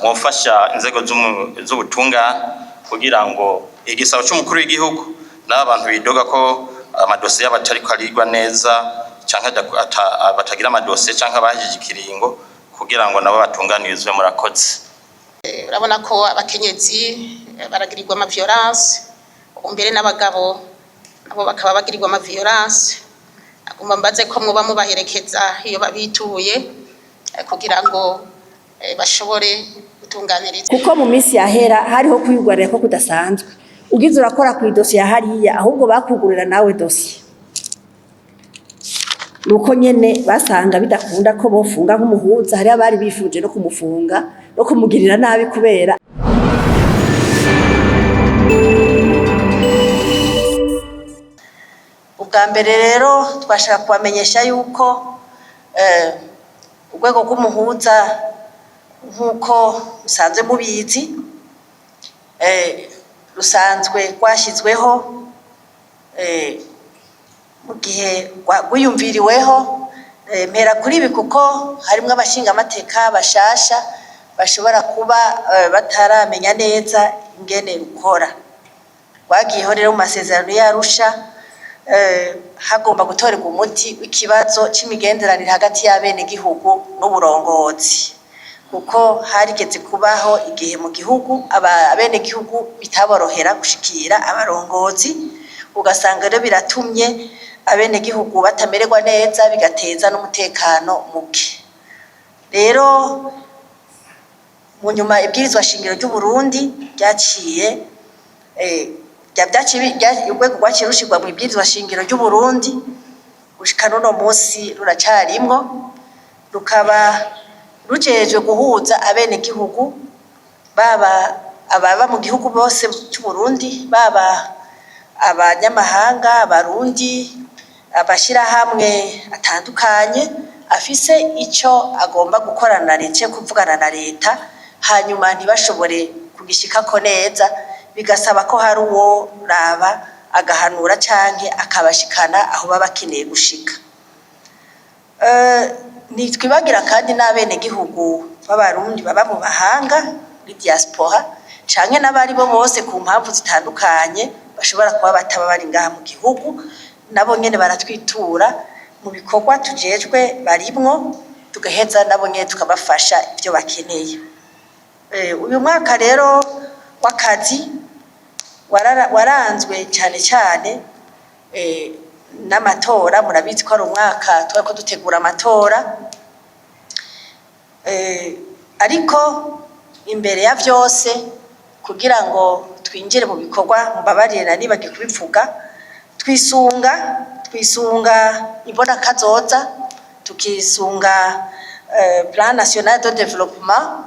Mwofasha inzego z'ubutungane kugira ngo igisabo c'umukuru w'igihugu n'aba bantu bidoga ko amadosiye yabo atariko arigwa neza, canke batagira amadosiye, canke abahejeje ikiringo, kugira ngo nabo batunganirizwe. Murakoze. Urabona ko abakenyezi baragirirwa ama violence, ubu mbere n'abagabo nabo bakaba bagirirwa ama violence. Agomba mbaze ko muba mubaherekeza iyo babituye, kugira ngo bashobore gutunganirizwa. Kuko mu minsi yahera hariho kwiyugarira ko kudasanzwe, ugize urakora ku idosiye hariya, ahubwo bakugurira nawe dosiye. Nuko nyene basanga bidakunda ko bofunga nk'umuhuza, hariho abari bifuje no kumufunga no kumugirira nabi kubera. Ubwa mbere rero twashaka kubamenyesha yuko urwego rw'umuhuza, nk'uko musanzwe mubizi, rusanzwe rwashyizweho mu gihe rwiyumviriweho. Mpera kuri ibi kuko harimwo abashingamateka bashasha bashobora kuba bataramenya neza ingene rukora. Rwagiyeho rero mu masezerano y'Arusha, hagomba gutorerwa umuti w'ikibazo c'imigenderanire hagati y'abenegihugu n'uburongozi, kuko harigeze kubaho igihe mu gihugu abenegihugu bitaborohera gushikira abarongozi, ugasanga rero biratumye abenegihugu batamererwa neza, bigateza n'umutekano muke. Rero mu nyuma ibwirizwa shingiro ry'u Burundi ryaciye urwego rwaciye rushirwa mu ibwirizwa shingiro ry'u Burundi, gushika n'uno munsi ruracarimwo, rukaba rujejwe guhuza abenegihugu, baba ababa mu gihugu bose c'u Burundi, baba abanyamahanga, abarundi, amashirahamwe atandukanye afise ico agomba gukorana na leta, kuvugana na leta, hanyuma ntibashobore kugishikako neza, bigasaba ko hari uwo raba agahanura canke akabashikana aho baba bakeneye gushika. Ntitwibagira kandi n'abenegihugu b'abarundi baba mu mahanga, muri diaspora, canke n'abari bo bose ku mpamvu zitandukanye bashobora kuba bataba bari ngaha mu gihugu, nabo nyene baratwitura mu bikorwa tujejwe barimwo, tugaheza nabo nyene tukabafasha ivyo bakeneye. Uyu mwaka rero w'akazi waranzwe cane cane n'amatora. Murabizi ko ari umwaka twariko dutegura amatora, ariko imbere ya vyose, kugira ngo twinjire mu bikorwa, mbabarire nanibagiye kubivuga, twisunga imbonakazoza, tukisunga plan national de développement,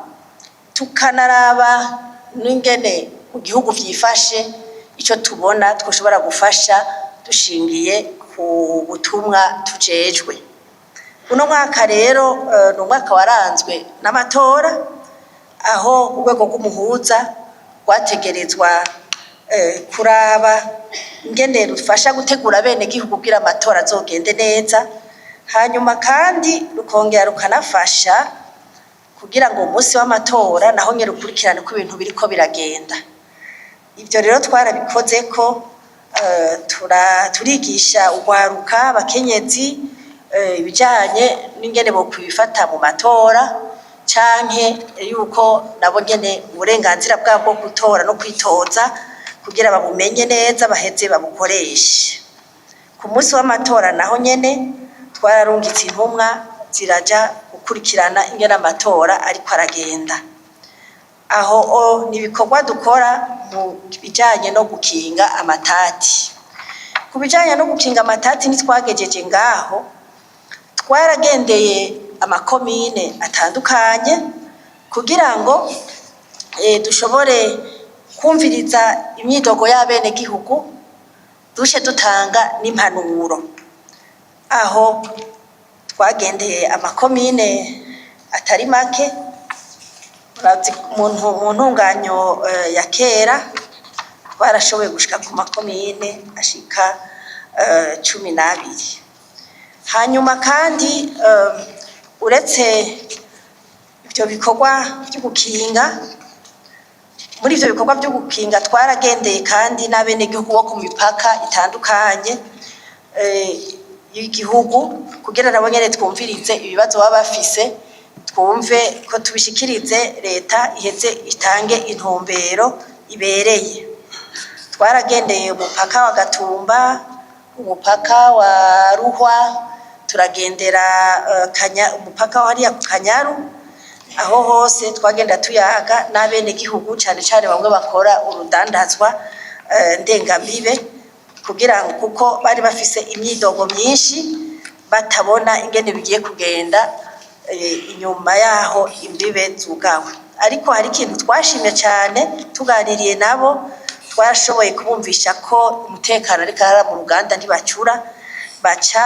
tukanaraba n'ingene mu gihugu vyifashe, ico tubona twoshobora gufasha dushingiye ku butumwa tujejwe. Uno mwaka rero ni umwaka waranzwe n'amatora, aho urwego rw'umuhuza rwategerezwa kuraba ingene rufasha gutegura abenegihugu kugira amatora azogende neza, hanyuma kandi rukongera rukanafasha kugira ngo umunsi w'amatora naho nyene rukurikirane ko ibintu biriko biragenda. Ivyo rero twarabikoze ko turigisha urwaruka, abakenyezi, ibijanye n'ingene bokwifata mu matora, canke yuko nabo nyene uburenganzira bwabo bwo gutora no kwitoza kugira babumenye neza, baheze babukoreshe. Ku munsi w'amatora naho nyene twararungitse intumwa ziraja gukurikirana ingene amatora ariko aragenda. Aho ni ibikorwa dukora mu bijanye no gukinga amatati. Ku bijanye no gukinga amatati, ntitwagejeje ngaho, twaragendeye amakomine atandukanye kugira ngo dushobore kumviriza imyidogo y'abenegihugu, dushe dutanga n'impanuro. Aho twagendeye amakomine atari make. Mu ntunganyo ya kera twarashoboye gushika ku makomine ashika 12. Hanyuma kandi uretse Ivyo bikorwa vyo gukinga, muri ivyo bikorwa vyo gukinga twaragendeye kandi n'abenegihugu bo ku mipaka itandukanye y'igihugu, kugira nabo nyene twumvirize ibibazo baba bafise, twumve ko tubishikirize leta, iheze itange intumbero ibereye. Twaragendeye umupaka wa Gatumba, umupaka wa Ruhwa, turagendera umupaka wa hariya ku Kanyaru. Aho hose twagenda tuyaga n'abenegihugu, cane cane bamwe bakora urudandazwa ndengambibe, kugira ngo, kuko bari bafise imyidogo myinshi, batabona ingene bigiye kugenda inyuma yaho imbibe zugawe. Ariko hari ikintu twashimye cyane: tuganiriye nabo, twashoboye kubumvisha ko umutekano ariko hara mu ruganda ntibacura, baca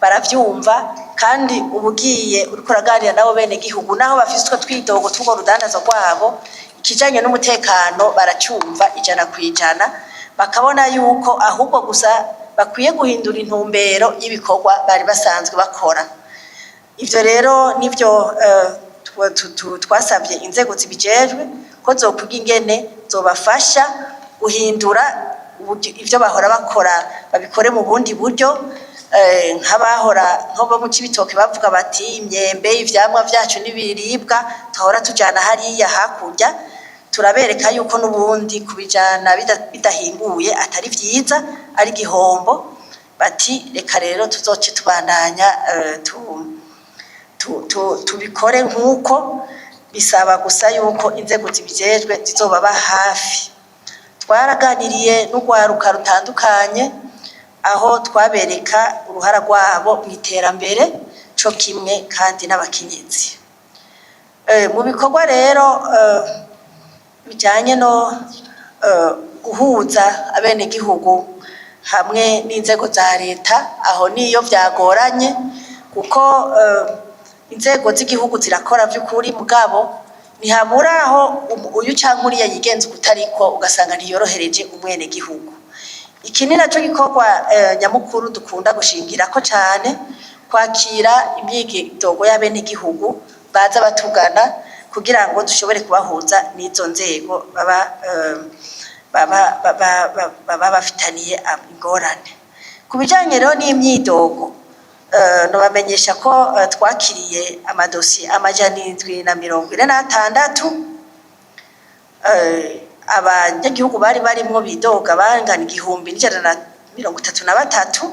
baravyumva. Kandi ubugiye uriko uraganira nabo bene gihugu, naho bafise utwo twidogo tw'urwo rudandazo rwabo, ikijanye n'umutekano baracyumva 100%, bakabona yuko ahubwo gusa bakwiye guhindura intumbero y'ibikorwa bari basanzwe bakora. Ivyo rero nivyo twasabye inzego zibijejwe ko zokwiga ingene zobafasha guhindura ivyo bahora bakora, babikore mu bundi buryo. Nk'abahora nko mu Cibitoke bavuga bati: "Imyembe, ivyamwa vyacu n'ibiribwa twahora tujana hariya hakurya." Turabereka yuko n'ubundi kubijana bidahinguye atari vyiza, ari igihombo. Bati: "Reka rero tuzoce tubandanya tubikore nk'uko bisaba gusa yuko inzego zibijejwe zizobaba hafi." Twaraganiriye n'urwaruka rutandukanye, aho twabereka uruhara rwabo mu iterambere, co kimwe kandi n'abakenyezi. Mu bikorwa rero bijanye no guhuza abenegihugu hamwe n'inzego za leta, aho niyo vyagoranye, kuko inzego z'igihugu zirakora vy'ukuri, mugabo ntihabura aho uyu canke uriya yigenza ukutariko, ugasanga ntiyorohereje umwenegihugu. Iki ni naco gikorwa nyamukuru dukunda gushingirako cane, kwakira imyidogo y'abenegihugu baza batugana, kugira ngo dushobore kubahuza n'izo nzego baba bafitaniye ingorane. Ku bijanye rero n'imyidogo, nobamenyesha ko twakiriye amadosiye 746. Abanyagihugu bari barimwo bidoga bangana 1133,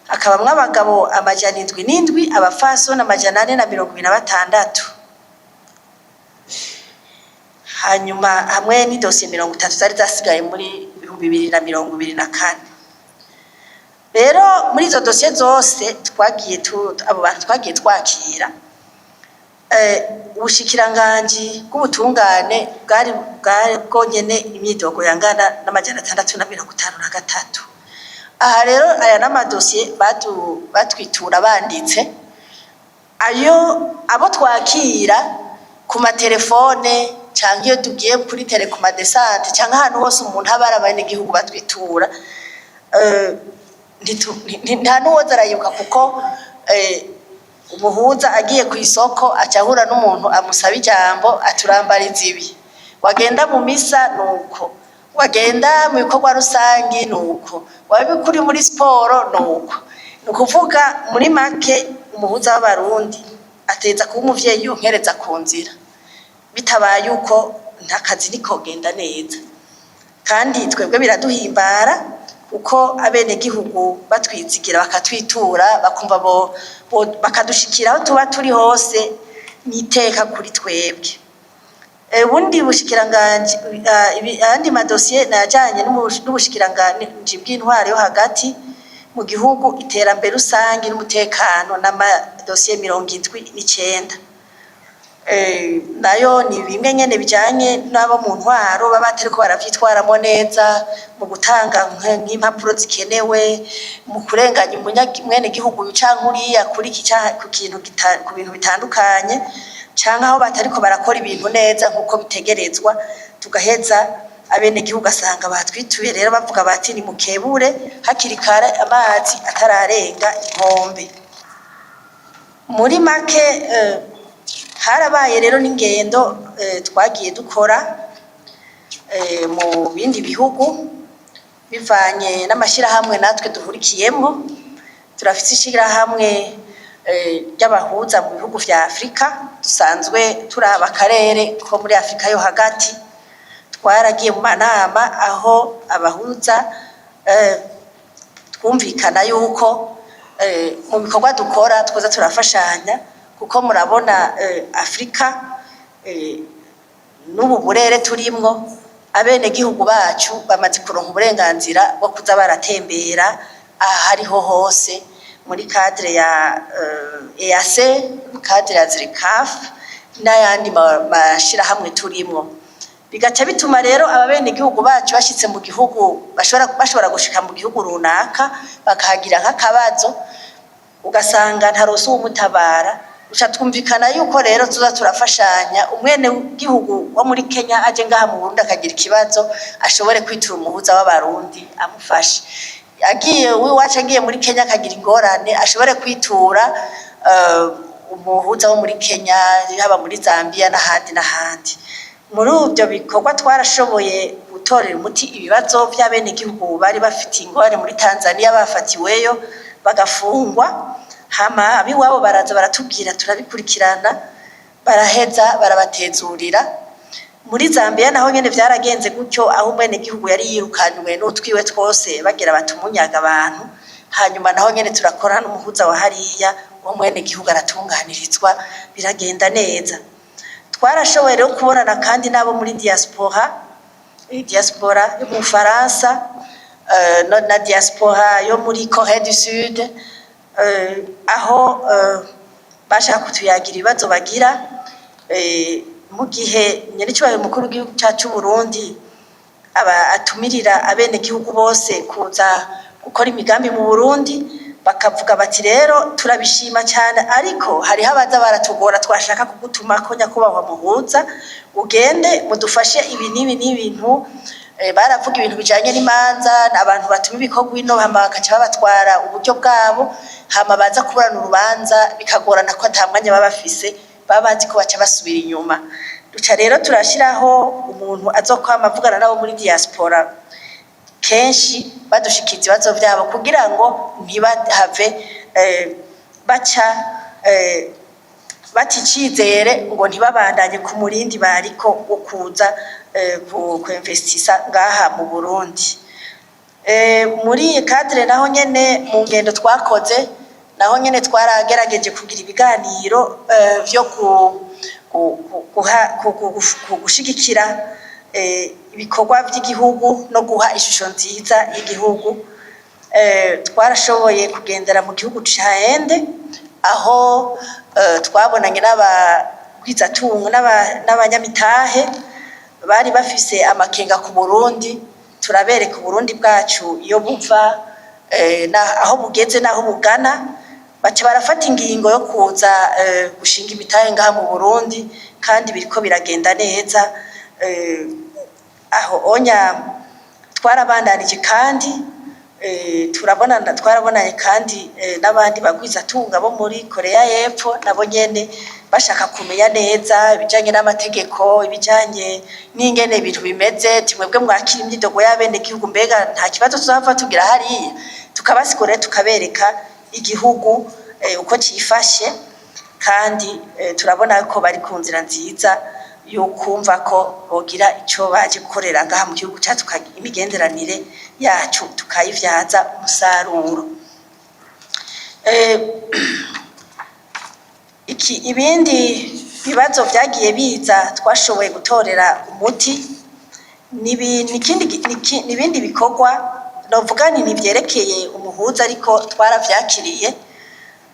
hakabamwo abagabo 707, abafasoni 426, hanyuma hamwe n'idosiye 30 zari zasigaye muri 2024. Rero muri izo dosiye zose twagiye abo bantu twagiye twakira, ubushikiranganji bw'ubutungane bwari bwonyene imyidogo yangana n'653. Aha rero aya n'amadosiye batwitura banditse, ayo abo twakira ku matelefone canke iyo tugiye kuri terrain, ku ma descentes, canke ahantu hose umuntu aba ari, abenegihugu batwitura, nta n'uwoza arayibuka, kuko umuhuza agiye ku isoko aca ahura n'umuntu amusaba ijambo, aturambariza ibi. Wagenda mu misa nuko, wagenda mu bikorwa rusangi nuko, waba uri muri siporo nuko. Ni ukuvuga muri make, umuhuza w'Abarundi ateza kuba umuvyeyi yonkereza ku nzira. Bitabaye uko, nta kazi nikogenda neza. Kandi twebwe biraduhimbara, kuko abenegihugu batwizigira, bakatwitura, bakumva bo bakadushikira aho tuba turi hose, n'iteka kuri twebwe. Ubundi bushikiranganji, ayandi madosiye najanye n'ubushikiranganji bw'intwaro yo hagati mu gihugu, iterambere rusangi n'umutekano, n'amadosiye 79. Nayo ni bimwe nyene bijanye n'abo mu ntwaro baba batariko baravyitwaramwo neza mu gutanga nk'impapuro zikenewe, mu kurenganya umwenegihugu uyu canke uriya kuri iki ku kintu ku bintu bitandukanye, canke aho batariko barakora ibintu neza nk'uko bitegerezwa. Tugaheza abenegihugu asanga batwituye rero bavuga bati: "Nimukebure hakiri kare, amazi atararenga inkombe." Muri make, Harabaye rero n'ingendo twagiye dukora mu bindi bihugu bivanye n'amashyirahamwe natwe duhurikiyemo. Turafite ishyirahamwe ry'abahuza mu bihugu vya Afurika, dusanzwe turaba akarere ko muri Afurika yo hagati. Twaragiye mu manama aho abahuza twumvikana yuko mu bikorwa dukora twoza turafashanya, kuko murabona Afurika n'ubu burere turimwo, abenegihugu bacu bamaze kuronka uburenganzira bwo kuza baratembera ahariho hose muri cadre ya EAC, cadre ya ZLECAF n'ayandi mashirahamwe turimwo. Bigaca bituma rero ababenegihugu bacu bashitse mu gihugu bashobora gushika mu gihugu runaka bakahagira nk'akabazo, ugasanga ntarose uwumutabara. Uca twumvikana yuko rero tuza turafashanya, umwene gihugu wo muri Kenya aje ngaha mu Burundi akagira ikibazo, ashobore kwitura umuhuza w'Abarundi amufashe. Agiye uwiwacu agiye muri Kenya akagira ingorane, ashobore kwitura umuhuza wo muri Kenya, haba muri Zambia n'ahandi n'ahandi. Muri ibyo bikorwa twarashoboye gutorera umuti ibibazo by'abenegihugu bari bafite ingorane muri Tanzania, bafatiweyo bagafungwa, hama abiwabo baraza baratubwira, turabikurikirana, baraheza barabatezurira. Muri Zambia naho nyene vyaragenze gutyo, aho umwenegihugu yari yirukanywe n'utwiwe twose, bagira batumunyaga abantu. Hanyuma naho nyene turakora n'umuhuza wa hariya, uwo mwenegihugu aratunganirizwa, biragenda neza. Twarashoboye rero kubonana kandi n'abo muri diaspora, diaspora yo mu Bufaransa na diaspora yo muri Corée du Sud, aho bashaka kutuyagira ibibazo bagira mu gihe nyenicubahiro mukuru w'igihugu cacu Burundi aba atumirira abenegihugu bose kuza gukora imigambi mu Burundi. Bakavuga bati: "Rero turabishima cyane, ariko hariho abaza baratugora, twashaka kugutuma ko nyakubahwa muhuza, ugende mudufashe ibi n'ibi n'ibintu." Baravuga ibintu bijanye n'imanza, abantu batuma ibikorwa ino, hama bakaca babatwara uburyo bwabo, hama baza kuburana urubanza bikagorana ko ata mwanya baba bafise, baba bazi ko baca basubira inyuma. Duca rero turashiraho umuntu azokwama avugana nabo muri diaspora kenshi, badushikiza ibibazo vyabo, kugira ngo ntibahave baca bata icizere, ngo ntibabandanye ku murindi bariko wo kuza kuinvestisa ngaha mu Burundi. Muri iyi cadre naho nyene, mu ngendo twakoze naho nyene, twaragerageje kugira ibiganiro vyo gushigikira ibikorwa vy'igihugu no guha ishusho nziza y'igihugu. Twarashoboye kugendera mu gihugu ca Inde, aho twabonanye n'abagwizatunga n'abanyamitahe bari bafise amakenga ku Burundi. Turabereka Uburundi bwacu iyo buva, aho bugeze n'aho bugana, baca barafata ingingo yo kuza gushinga imitahe ngaha mu Burundi, kandi biriko biragenda neza. Aho onya twarabandanije kandi turabonana, twarabonanye kandi n'abandi bagwizatunga bo muri Korea y'Epfo, nabo nyene bashaka kumenya neza ibijanye n'amategeko, ibijanye n'ingene ibintu bimeze. Timwebwe mwakira imyidogo y'abenegihugu, mbega nta kibazo tuzahava tugira hariya? Tukabasigurira, tukabereka igihugu uko cifashe, kandi turabona ko bari ku nzira nziza yo kumva ko bogira ico baje gukorera ngaha mu gihugu cacu, imigenderanire yacu tukayivyaza umusaruro. Iki ibindi bibazo vyagiye biza twashoboye gutorera umuti nibindi bikorwa novuga nti ntivyerekeye umuhuza, ariko twaravyakiriye,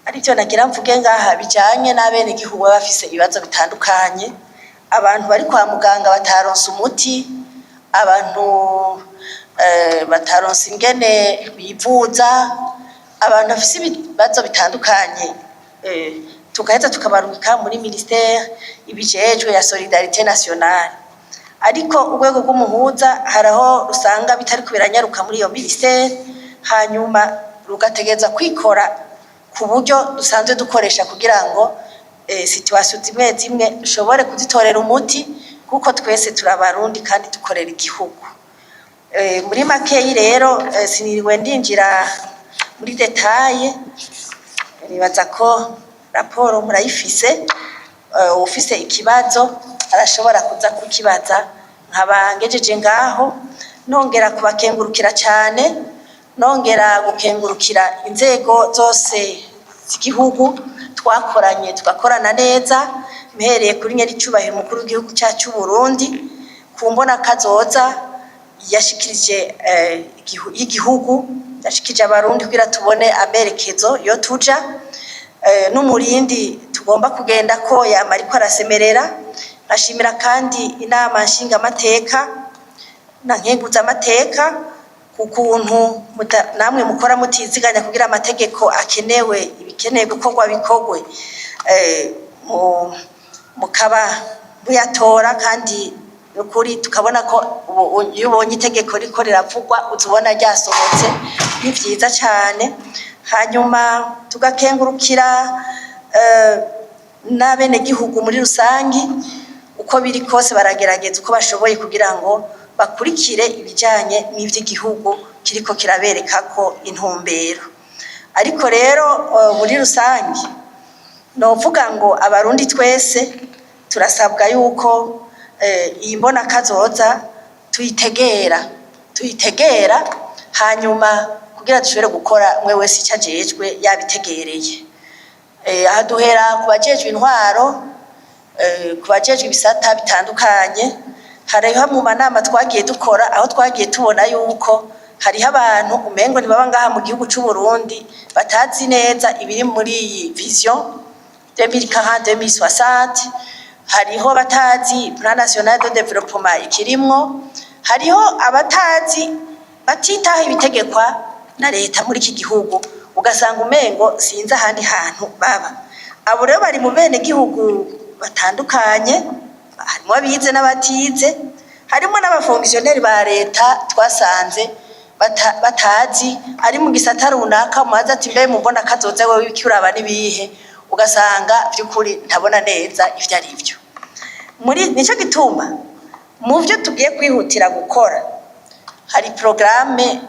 arivyo nagira mvuge ngaha, bijanye n'abenegihugu baba bafise ibibazo bitandukanye: abantu bari kwa muganga bataronse umuti, abantu bataronse ingene bivuza, abantu bafise ibibazo bitandukanye, tugaheza tukabarungika muri ministère ibijejwe ya solidarité nationale. Ariko urwego rw'umuhuza haraho usanga bitariko biranyaruka muri iyo ministère, hanyuma rugategereza kwikora ku buryo dusanzwe dukoresha kugira ngo Situation zimwe zimwe dushobore kuzitorera umuti, kuko twese turabarundi kandi dukorera igihugu. Muri makeyi rero, siniriwe ndinjira muri détails. Nibaza ko raporo murayifise. Ufise ikibazo arashobora kuza kukibaza. Nkaba ngejeje ngaho, nongera kubakengurukira cyane, nongera gukengurukira inzego zose z'igihugu twakoranye, tugakorana neza, mpereye kuri nyir'icyubahiro umukuru w'igihugu cyacu Burundi ku mbona kazoza yashikirije y'igihugu, yashikirije Abarundi kugira tubone amerekezo yo tuja n'umurindi tugomba kugenda ko yama ariko arasemerera. Nkashimira kandi Inama Nshingamateka na Nkenguzamateka ku kuntu namwe mukora mutiziganya kugira amategeko akenewe, ibikeneye gukorwa bikorwe, mukaba muyatora. Kandi nukuri tukabona ko ubu iyo ubonye itegeko riko riravugwa, uza ubona ryasohotse. Ni vyiza cane. Hanyuma tugakengurukira n'abenegihugu muri rusangi. Uko biri kose baragerageza uko bashoboye kugira ngo bakurikire ibijanye n'ivy'igihugu kiriko kirabereka ko intumbero. Ariko rero muri rusangi novuga ngo Abarundi twese turasabwa yuko iyi mbona kazoza tuyitegera, hanyuma kugira dushobore gukora umwe wese icyo ajejwe yabitegereye. Aha duhera ku bajejwe intwaro, ku bajejwe ibisata bitandukanye. Hariho mu manama twagiye dukora aho twagiye tubona yuko hariho abantu umengo ntibaba ngaha mu gihugu c'u Burundi, batazi neza ibiri muri iyi vision 2040 2060. Hariho batazi plan national de développement ikirimwo, hariho abatazi, batitaho ibitegekwa na leta muri iki gihugu, ugasanga umengo sinzi ahandi hantu baba. Abo rero bari mu bene gihugu batandukanye, harimo abize n'abatize, harimo n'abafonctionnaires ba leta twasanze batazi ari mu gisata runaka. Mubaza ati: "Mbe mubona kazoza wewe iki uraba n'ibihe?" Ugasanga by'ukuri ntabona neza ivyo ari byo. Muri nico gituma mu byo tugiye kwihutira gukora hari porogaramu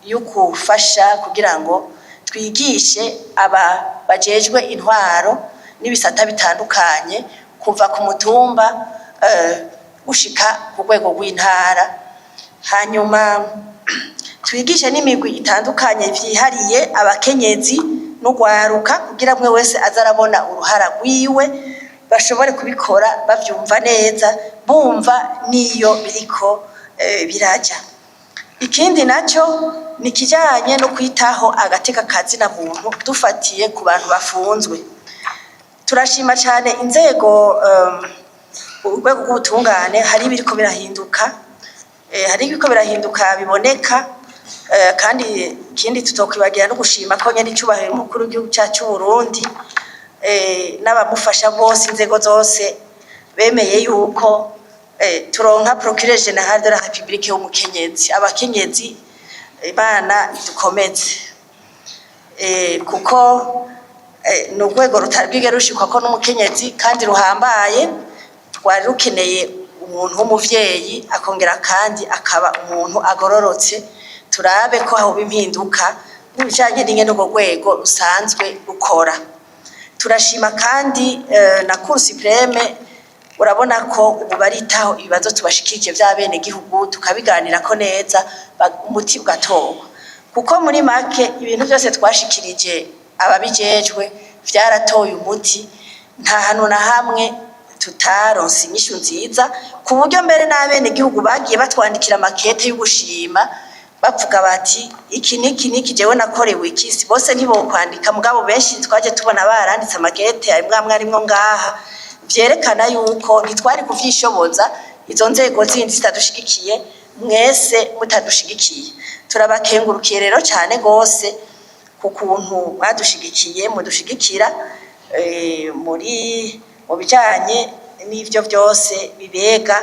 yo gufasha kugira ngo twigishe aba bajejwe intwaro n'ibisata bitandukanye, kuva ku mutumba gushika ku rwego rw'intara. Hanyuma twigishe n'imigwi itandukanye vyihariye, abakenyezi n'urwaruka, kugira mwe wese aze arabona uruhara rwiwe, bashobore kubikora bavyumva neza, bumva n'iyo biriko biraja. Ikindi naco ni ikijanye no kwitaho agateka kazina muntu dufatiye ku bantu bafunzwe. Turashima cyane inzego, urwego rw'ubutungane. Hari ibiriko birahinduka, hari ibiriko birahinduka biboneka. Kandi ikindi tutokwibagira no gushima ko nyene icubahiro umukuru w'igihugu cyacu c'u Burundi n'abamufasha bose, inzego zose, bemeye yuko turonka procureur général de la République w'umukenyezi. Abakenyezi, Imana dukomeze, kuko ni urwego rutari bwige rushikwako n'umukenyezi kandi ruhambaye. Rwari rukeneye umuntu w'umuvyeyi, akongera kandi akaba umuntu agororotse. Turabe ko hoba impinduka mu bijanye n'ingene urwo rwego rusanzwe rukora. Turashima kandi na Cour suprême. Urabona ko ubu baritaho ibibazo tubashikirije vy'abenegihugu, tukabiganirako neza, umuti ugatorwa, kuko muri make ibintu byose twashikirije ababijejwe vyaratoye umuti. Nta hantu na hamwe tutaronse inyishu nziza, ku buryo mbere n'abenegihugu bagiye batwandikira amakete y'ugushima, bavuga bati: "Iki niki niki, jewe nakorewe iki." Si bose ntibokwandika, mugabo benshi twaje tubona baranditse amakete, arimwo amwe arimwo ngaha, vyerekana yuko ntitwari kuvyishoboza izo nzego zindi zitadushigikiye, mwese mutadushigikiye. Turabakengurukiye rero cyane gose ku kuntu mwadushigikiye, mudushigikira muri mu bijanye n'ivyo byose bibega,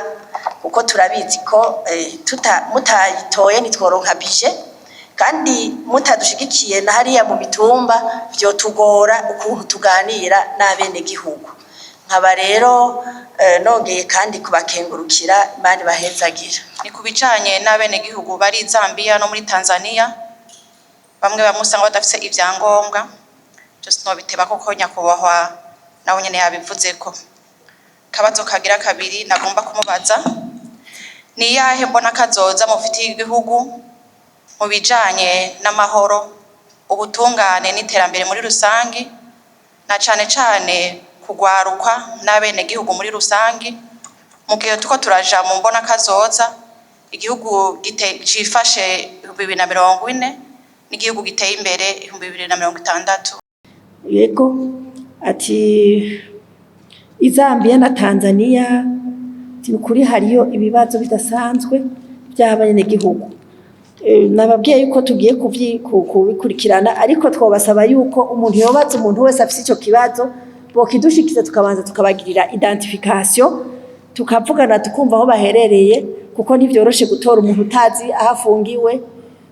kuko turabizi ko mutayitoye ntitworonka budget. Kandi mutadushigikiye na hariya mu mitumba, vyotugora ukuntu tuganira n'abenegihugu. Nkaba rero nongeye kandi kubakengurukira. Imana ibahezagira. Ni ku bijanye n'abenegihugu bari Zambia no muri Tanzania, bamwe bamwe usanga badafise ivyangombwa. Byose nobiteba koko nyakubahwa nawe nyene yabivuzeko. Kabazo kagira kabiri nagomba kumubaza: ni iyahe mbona kazoza mufitiye igihugu mu bijanye n'amahoro, ubutungane n'iterambere muri rusangi, na cane cane kugwarukwa n'abenegihugu muri rusangi, mu gihe tuko turaja mu mbona kazoza igihugu cifashe 2040 n'igihugu giteye imbere 2060? Yego, ati Izambiya na Tanzania, ati ukuri hariyo ibibazo bidasanzwe by'abanyagihugu. Nababwiye yuko tugiye kubikurikirana, ariko twobasaba yuko umuntu yobaza, umuntu wese afise ico kibazo bokidushikiza, tukabanza tukabagirira identification, tukavugana, tukumva aho baherereye, kuko ntivyoroshe gutora umuntu utazi aho afungiwe,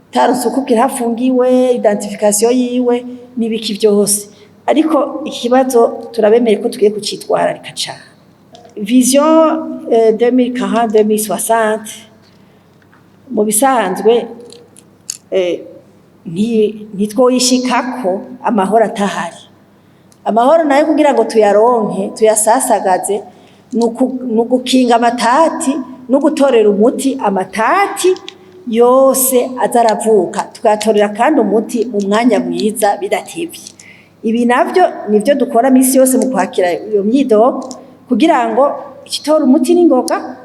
utaronse ukubwira aho afungiwe, identification yiwe n'ibiki vyose. Ariko ikibazo turabemeye ko tugiye kucitwararika cane. Vision 2040 2060, mu bisanzwe ntitwoyishikako amahoro atahari. Amahoro nayo kugira ngo tuyaronke, tuyasasagaze, ni ugukinga amatati no gutorera umuti amatati yose aza aravuka, tukayatorera kandi umuti mu mwanya mwiza bidatevye. Ibi navyo nivyo dukora misi yose mu kwakira iyo myidogo, kugira ngo ikitora umuti n'ingoga,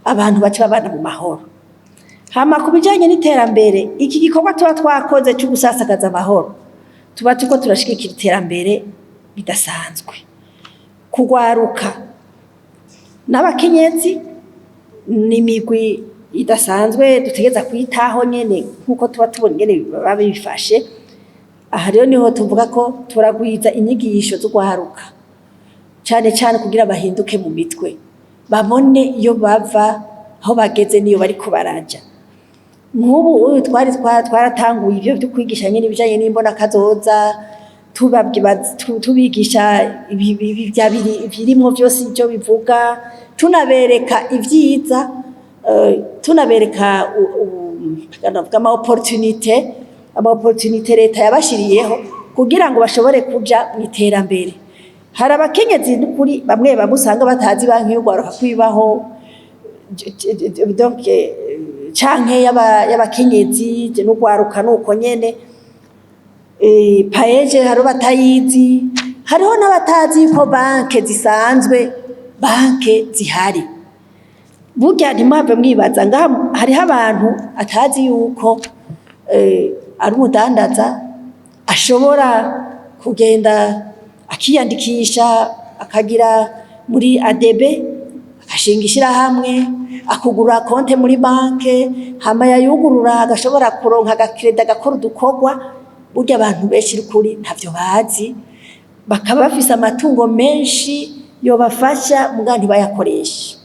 abantu bace babana mu mahoro. Hama ku bijanye n'iterambere, iki gikorwa tuba twakoze cyo gusasagaza amahoro, tuba turiko turashigikira iterambere bidasanzwe kugwaruka n'abakenyezi. Ni imigwi idasanzwe dutegereza kwitaho nyene, nk'uko tuba tubona ingene baba bifashe. Aha rero niho tuvuga ko turagwiza inyigisho z'ugwaruka, cane cane kugira bahinduke mu mitwe, babone iyo bava, aho bageze n'iyo bariko baraja. Nk'ubu uyu twari twaratanguye ivyo vyo kwigisha nyene ibijanye n'imbona kazoza, tubigisha ibirimwo vyose ivyo bivuga, tunabereka ivyiza, tunabereka ama opportunité leta yabashiriyeho kugira ngo bashobore kuja mu iterambere. Hari abakenyezi n'ukuri bamwe bamwe usanga batazi banki y'urwaruka kwibaho, donc canke y'abakenyezi n'urwaruka nuko nyene. PAEEJ hariho batayizi, hariho n'abatazi yuko banke zisanzwe, banke zihari. Burya ntimuhave mwibaza ngaha hariho abantu atazi yuko ari umudandaza ashobora kugenda akiyandikisha, akagira muri ADB, agashinga ishirahamwe, akugurura konte muri banke, hama yayugurura agashobora kuronka aga crédit, agakora udukorwa. Burya abantu benshi kuri ntavyo bazi, bakaba bafise amatungo menshi yobafasha, muga ntibayakoreshe.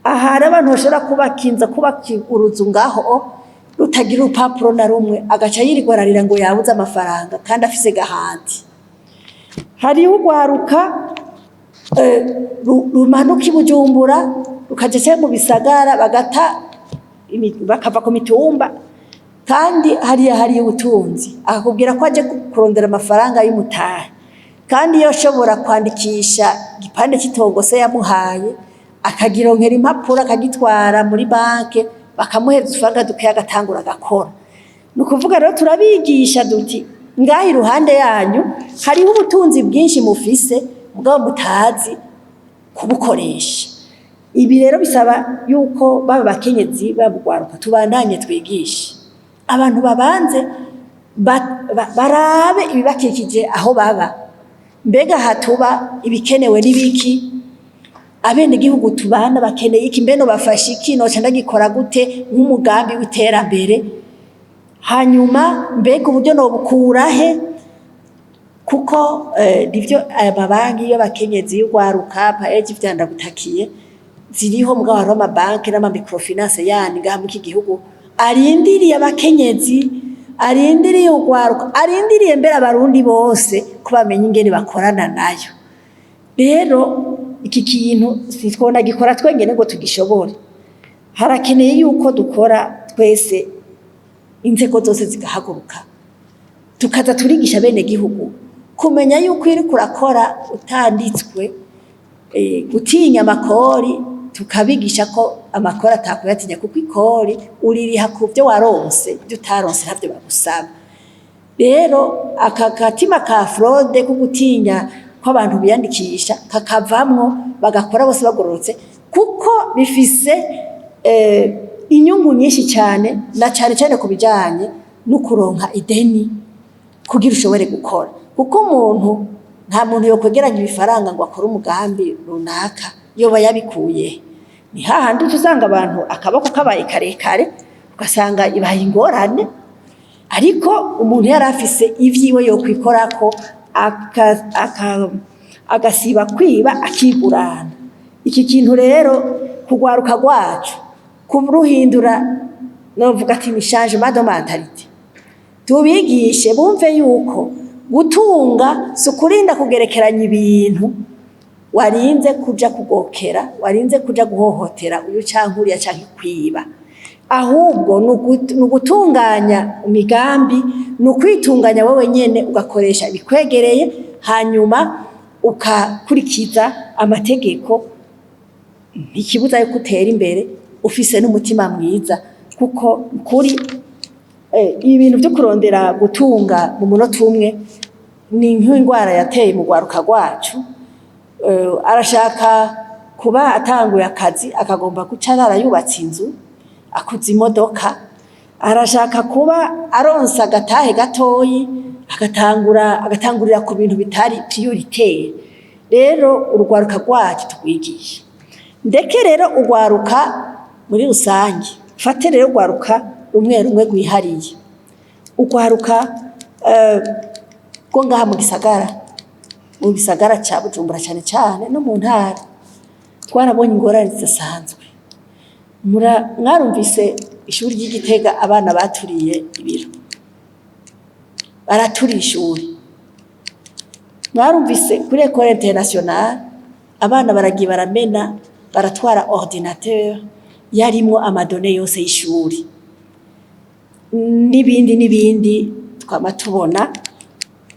Aha hari abantu bashobora kubaka inzu, kubaka uruzu ngaho rutagira urupapuro na rumwe, agaca yirirwa ararira ngo yabuze amafaranga kandi afise gahandi. Hariho urwaruka rumanuka i Bujumbura rukaja se mu bisagara, bagata bakava ku mitumba, kandi hariya hariyo ubutunzi. Akakubwira ko aje kurondera amafaranga y'umutahe, kandi iyo ashobora kwandikisha igipande cy'itongo se yamuhaye, akagironkera impapuro, akagitwara muri banke, bakamuhereza udufaranga dukeya, agatangura agakora. Ni ukuvuga rero turabigisha duti: ngaha iruhande yanyu hariho ubutunzi bwinshi mufise, mugabo mutazi kubukoresha. Ibi rero bisaba yuko baba bakenyezi, babugwaruka, tubandanye twigishe abantu babanze barabe ibibakikije aho baba. Mbega hatuba ibikenewe n'ibiki? Abenegihugu tubana bakeneye iki? Mbe nobafasha iki? Noca ndagikora gute nk'umugambi w'iterambere? Hanyuma mbega uburyo nobukura he? Kuko nivyo, aya mabanki y'abakenyezi, y'urwaruka, PAEEJ, vyandagutakiye ziriho, mugabo hariho amabanki n'ama microfinance yandi ngaha muri iki gihugu. Arindiriye abakenyezi, arindiriye urwaruka, arindiriye mbere Abarundi bose ko bamenya ingene bakorana nayo. Rero iki kintu sitwona gikora twenyene ngo tugishobore. Harakeneye yuko dukora twese, inzego zose zigahaguruka, tukaza turigisha bene gihugu kumenya yuko iyo uriko urakora utanditswe, gutinya amakori, tukabigisha ko amakori atakuyatinya, kuko ikori uririha ku byo waronse, ibyo utaronse ntabyo bagusaba. Rero aka gatima ka fraude ko gutinya ko abantu biyandikisha kakavamwo, bagakora bose bagororotse, kuko bifise inyungu nyinshi cyane, na cyane cyane ku bijanye no kuronka ideni kugira ushobore gukora, kuko umuntu, nta muntu yokwegeranya ibifaranga ngo akore umugambi runaka yoba yabikuye. Ni hahandi uca usanga abantu akaboko kabaye karekare, ugasanga ibaye ingorane. Ariko umuntu yari afise ivyiwe yokwikorako, agasiba kwiba, akigurana. Iki kintu rero kugwaruka rwacu kuruhindura, novuga ati ni changement de mentalité. Tubigishe bumve yuko gutunga si ukurinda kugerekeranya ibintu, warinze kuja kugokera, warinze kuja guhohotera uyu canke uriya canke kwiba. Ahubwo ni ugutunganya imigambi, ni ukwitunganya wowe nyene, ugakoresha ibikwegereye, hanyuma ukakurikiza amategeko. Ntikibuza yuko utera imbere ufise n'umutima mwiza, kuko kuri ibintu vyo kurondera gutunga mu munota umwe ni nk'indwara yateye mu rwaruka rwacu. Arashaka kuba atanguye akazi, akagomba guca arara yubatse inzu, akuza imodoka. Arashaka kuba aronse agatahe gatoyi, agatangura agatangurira ku bintu bitari prioritaire. Rero urwaruka rwacu tugwigisha. Ndeke rero urwaruka muri rusange, fate rero urwaruka rumwe rumwe rwihariye, urwaruka rwo ngaha mu gisagara, mu gisagara ca Bujumbura cane cane, no mu ntara. Twarabonye ingorane zidasanzwe. Mwarumvise ishuri ry'Igitega, abana baturiye ibiro, baraturiye ishuri. Mwarumvise kuri École Internationale, abana baragiye baramena, baratwara ordinateur yarimwo ama données yose y'ishuri, n'ibindi n'ibindi twama tubona.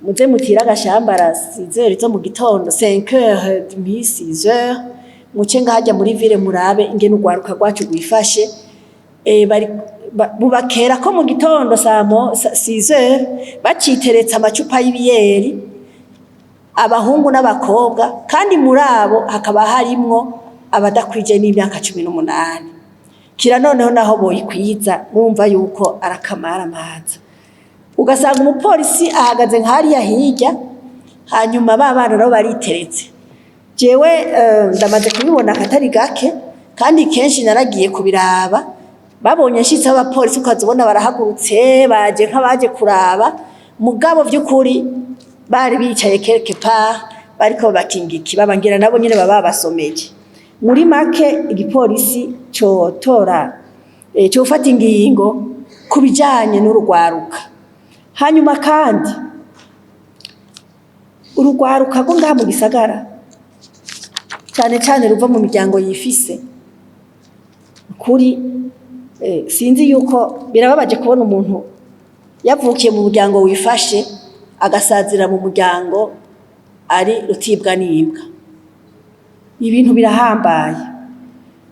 Muze mutire agashambara 6 heures zo mu gitondo, 5 heures demi, 6 heures, muce ngahajya muri ville, murabe ingene urwaruka rwacu rwifashe. Bari bubakera ko mu gitondo saa 6 heures baciteretse amacupa y'ibiyeri, abahungu n'abakobwa, kandi muri abo hakaba harimwo abadakwije n'imyaka 18. Kira noneho naho boyikwiza, mwumva yuko arakamara amaza. Ugasanga umupolisi ahagaze nk'hariya hirya, hanyuma ba bana nabo bariteretse. Jewe ndamaze kubibona akatari gake, kandi kenshi naragiye kubiraba. Babonye nshitseho abapolisi, ukazibona barahagurutse, baje nk'abaje kuraba, mugabo vy'ukuri bari bicaye quelque part, bariko bakinga ikibaba, ngira nabo nyene baba babasomeye. Muri make, igipolisi cotora, cofata ingingo ku bijanye n'urugwaruka. Hanyuma kandi urugwaruka rwo ngaha mu gisagara, cyane cyane ruva mu miryango yifise, kuri sinzi yuko birababaje kubona umuntu yavukiye mu muryango wifashe, agasazira mu muryango ari rutibwa n'imbwa. Ibintu birahambaye.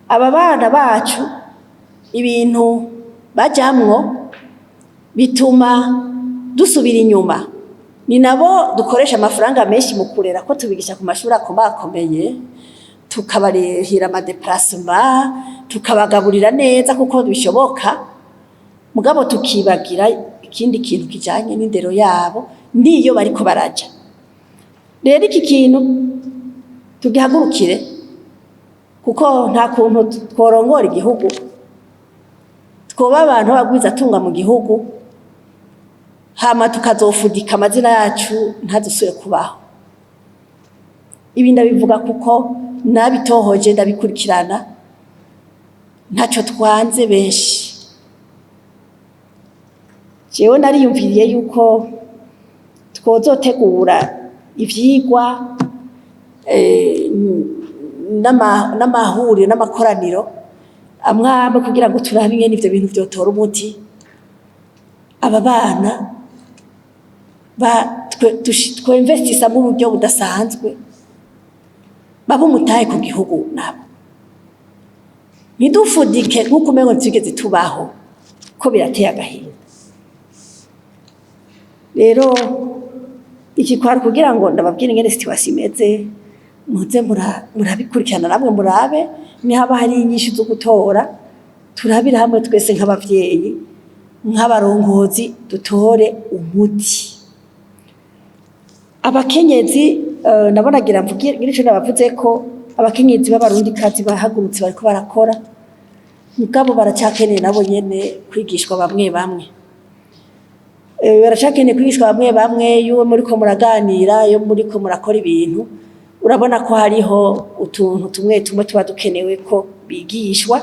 Aba bana bacu, ibintu bajamwo bituma dusubira inyuma. Ni nabo dukoresha amafaranga menshi mu kurera, ko tubigisha ku mashuri akomakomeye, tukabarihira ama déplacements, tukabagaburira neza kuko bishoboka, mugabo tukibagira ikindi kintu kijanye n'indero yabo niyo bariko baraja. Rero iki kintu tugihagurukire, kuko nta kuntu tworongora igihugu, twoba abantu b'abagwizatunga mu gihugu, hama tukazofudika amazina yacu ntazosubire kubaho. Ibi ndabivuga kuko nabitohoje, ndabikurikirana. Ntacyo twanze benshi. Jewe nariyumviriye yuko twozotegura ivyigwa n'amahuriro n'amakoraniro amwe amwe kugira ngo turabe ingene ivyo bintu vyotora umuti. Aba bana twinvestisa mu buryo budasanzwe, babe umutahe ku gihugu nabo, ntidufudike nk'uko umengo ntitwigeze tubaho, ko birateye agahinda. Rero iki kwari kugira ngo ndababwire ingene situation imeze, muze murabikurikirana namwe, murabe nihaba hari inyishu zo gutora, turabire hamwe twese nk'abavyeyi, nk'abarongozi, dutore umuti. Abakenyezi nabonagira mvuge ngira ico nabavuze ko abakenyezi b'Abarundikazi bahagurutse, bariko barakora, mugabo baracyakeneye nabo nyene kwigishwa bamwe bamwe. Baracakeneye kwigishwa bamwe bamwe. Iyo muriko muraganira, iyo muriko murakora ibintu, urabona ko hariho utuntu tumwe tumwe tuba dukenewe ko bigishwa,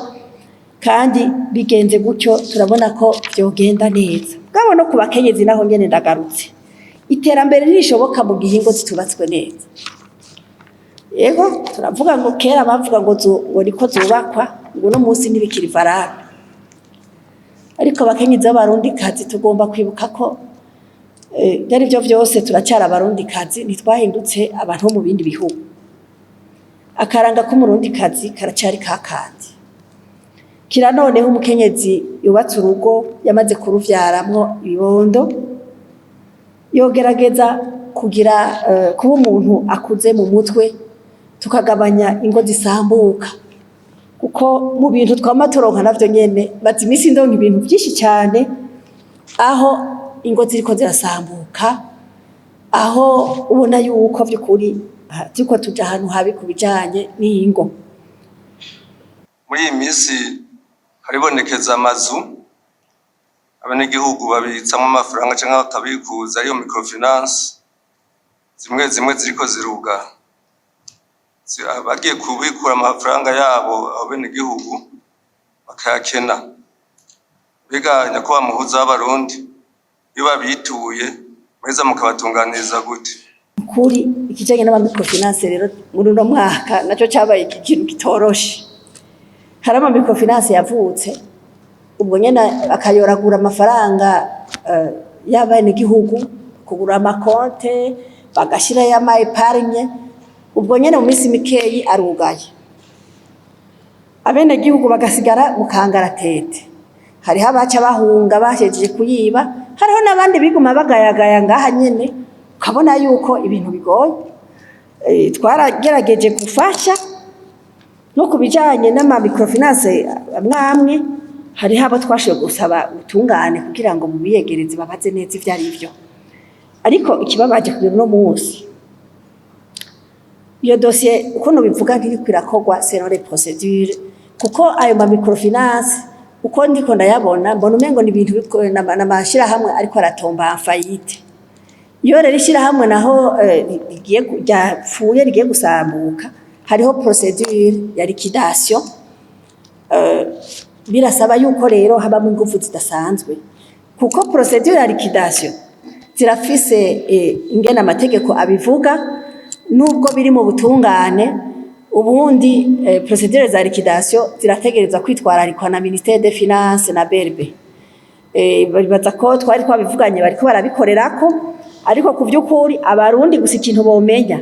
kandi bigenze gutyo turabona ko vyogenda neza. Bwabo no ku bakenyezi naho nyene ndagarutse, iterambere ntirishoboka mu gihe ingo zitubatswe neza. Yego, turavuga ngo kera bavuga ngo ngo niko zubakwa, ngo uno munsi ntibikiri valable. Ariko abakenyezi b'Abarundikazi tugomba kwibuka ko ibyo ari byo byose turacyari Abarundikazi, ntitwahindutse abantu bo mu bindi bihugu. Akaranga k'Umurundikazi karacyari kakandi. Kira noneho umukenyezi yubatse urugo, yamaze kuruvyaramwo ibibondo, yogerageza kugira kuba umuntu akuze mu mutwe, tukagabanya ingo zisambuka, kuko mu bintu twama turonka navyo nyene, maze iminsi ndonka ibintu vyinshi cyane aho ingo ziriko zirasambuka, aho ubona yuko vy'ukuri turiko tuja ahantu habi ku bijanye n'ingo. Muri iyi minsi haribonekeza amazu abenegihugu babitsamo amafaranga canke bakabikuza, ariyo microfinance, zimwe zimwe ziriko zirugara. Abagiye kubikura amafaranga yabo abo benegihugu bakayakena. Mbega nyakubahwa muhuza w'Abarundi, iyo babituye muheza mukabatunganiriza gute? Kuri ikijanye n'ama microfinance rero, muri uno mwaka naco cabaye ikintu kitoroshe. Hari ama microfinance yavutse ubwo nyene akayoragura amafaranga y'abenegihugu, kugura amakonte, bagashirayo ama épargne. Ubwo nyene mu minsi mikeyi arugaye, abenegihugu bagasigara mu kangaratete. Hariho abaca bahunga bahejeje kuyiba, hariho n'abandi biguma bagayagaya ngaha nyene, ukabona yuko ibintu bigoye. Twaragerageje gufasha no ku bijanye n'ama microfinance amwe amwe, hariho abo twashoboye gusaba ubutungane kugira ngo mubiyegereze, babaze neza ivyo ari vyo. Ariko ikibabaje kugera uno munsi, iyo dosiye uko nobivuga ntiriko irakorwa selon les procédures, kuko ayo ma microfinance uko ndiko ndayabona, mbona umengo ni ibintu n'amashirahamwe ariko aratomba en faillite. Iyo rero ishirahamwe naho rigiye ryapfuye, rigiye gusambuka, hariho procédure ya liquidation. Birasaba yuko rero habamo ingufu zidasanzwe, kuko procédure ya liquidation zirafise ingene amategeko abivuga. Nubwo biri mu butungane, ubundi procédure za liquidation zirategerezwa kwitwararikwa na ministère des Finances na BRB. Bibaza ko twari twabivuganye, bariko barabikorerako. Ariko ku vy'ukuri Abarundi gusa ikintu bomenya,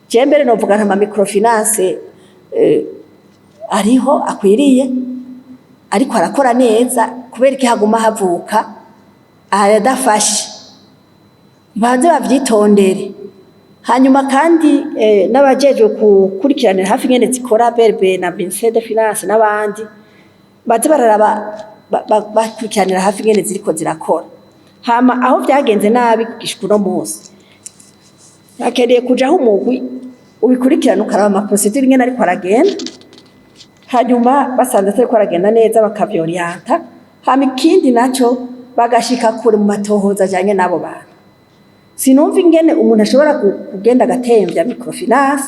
je mbere novuga nka microfinance ariho akwiriye, ariko arakora neza, kubera iki haguma havuka ayadafashe? Banze bavyitondere. Hanyuma kandi n'abajejwe gukurikiranira hafi ingene zikora, BRB na ministère des Finances n'abandi, baze bararaba bakurikiranira hafi ingene ziriko zirakora. Hama aho vyagenze nabi gushika uno munsi, hakeneye kujaho umugwi ubikurikirana, ukaraba ama procédure ingene ariko aragenda, hanyuma basanze atariko aragenda neza bakavyorienta. Hama ikindi naco, bagashika kure mu matohoza ajanye n'abo bantu. Sinumva ingene umuntu ashobora kugenda agatemvya microfinance,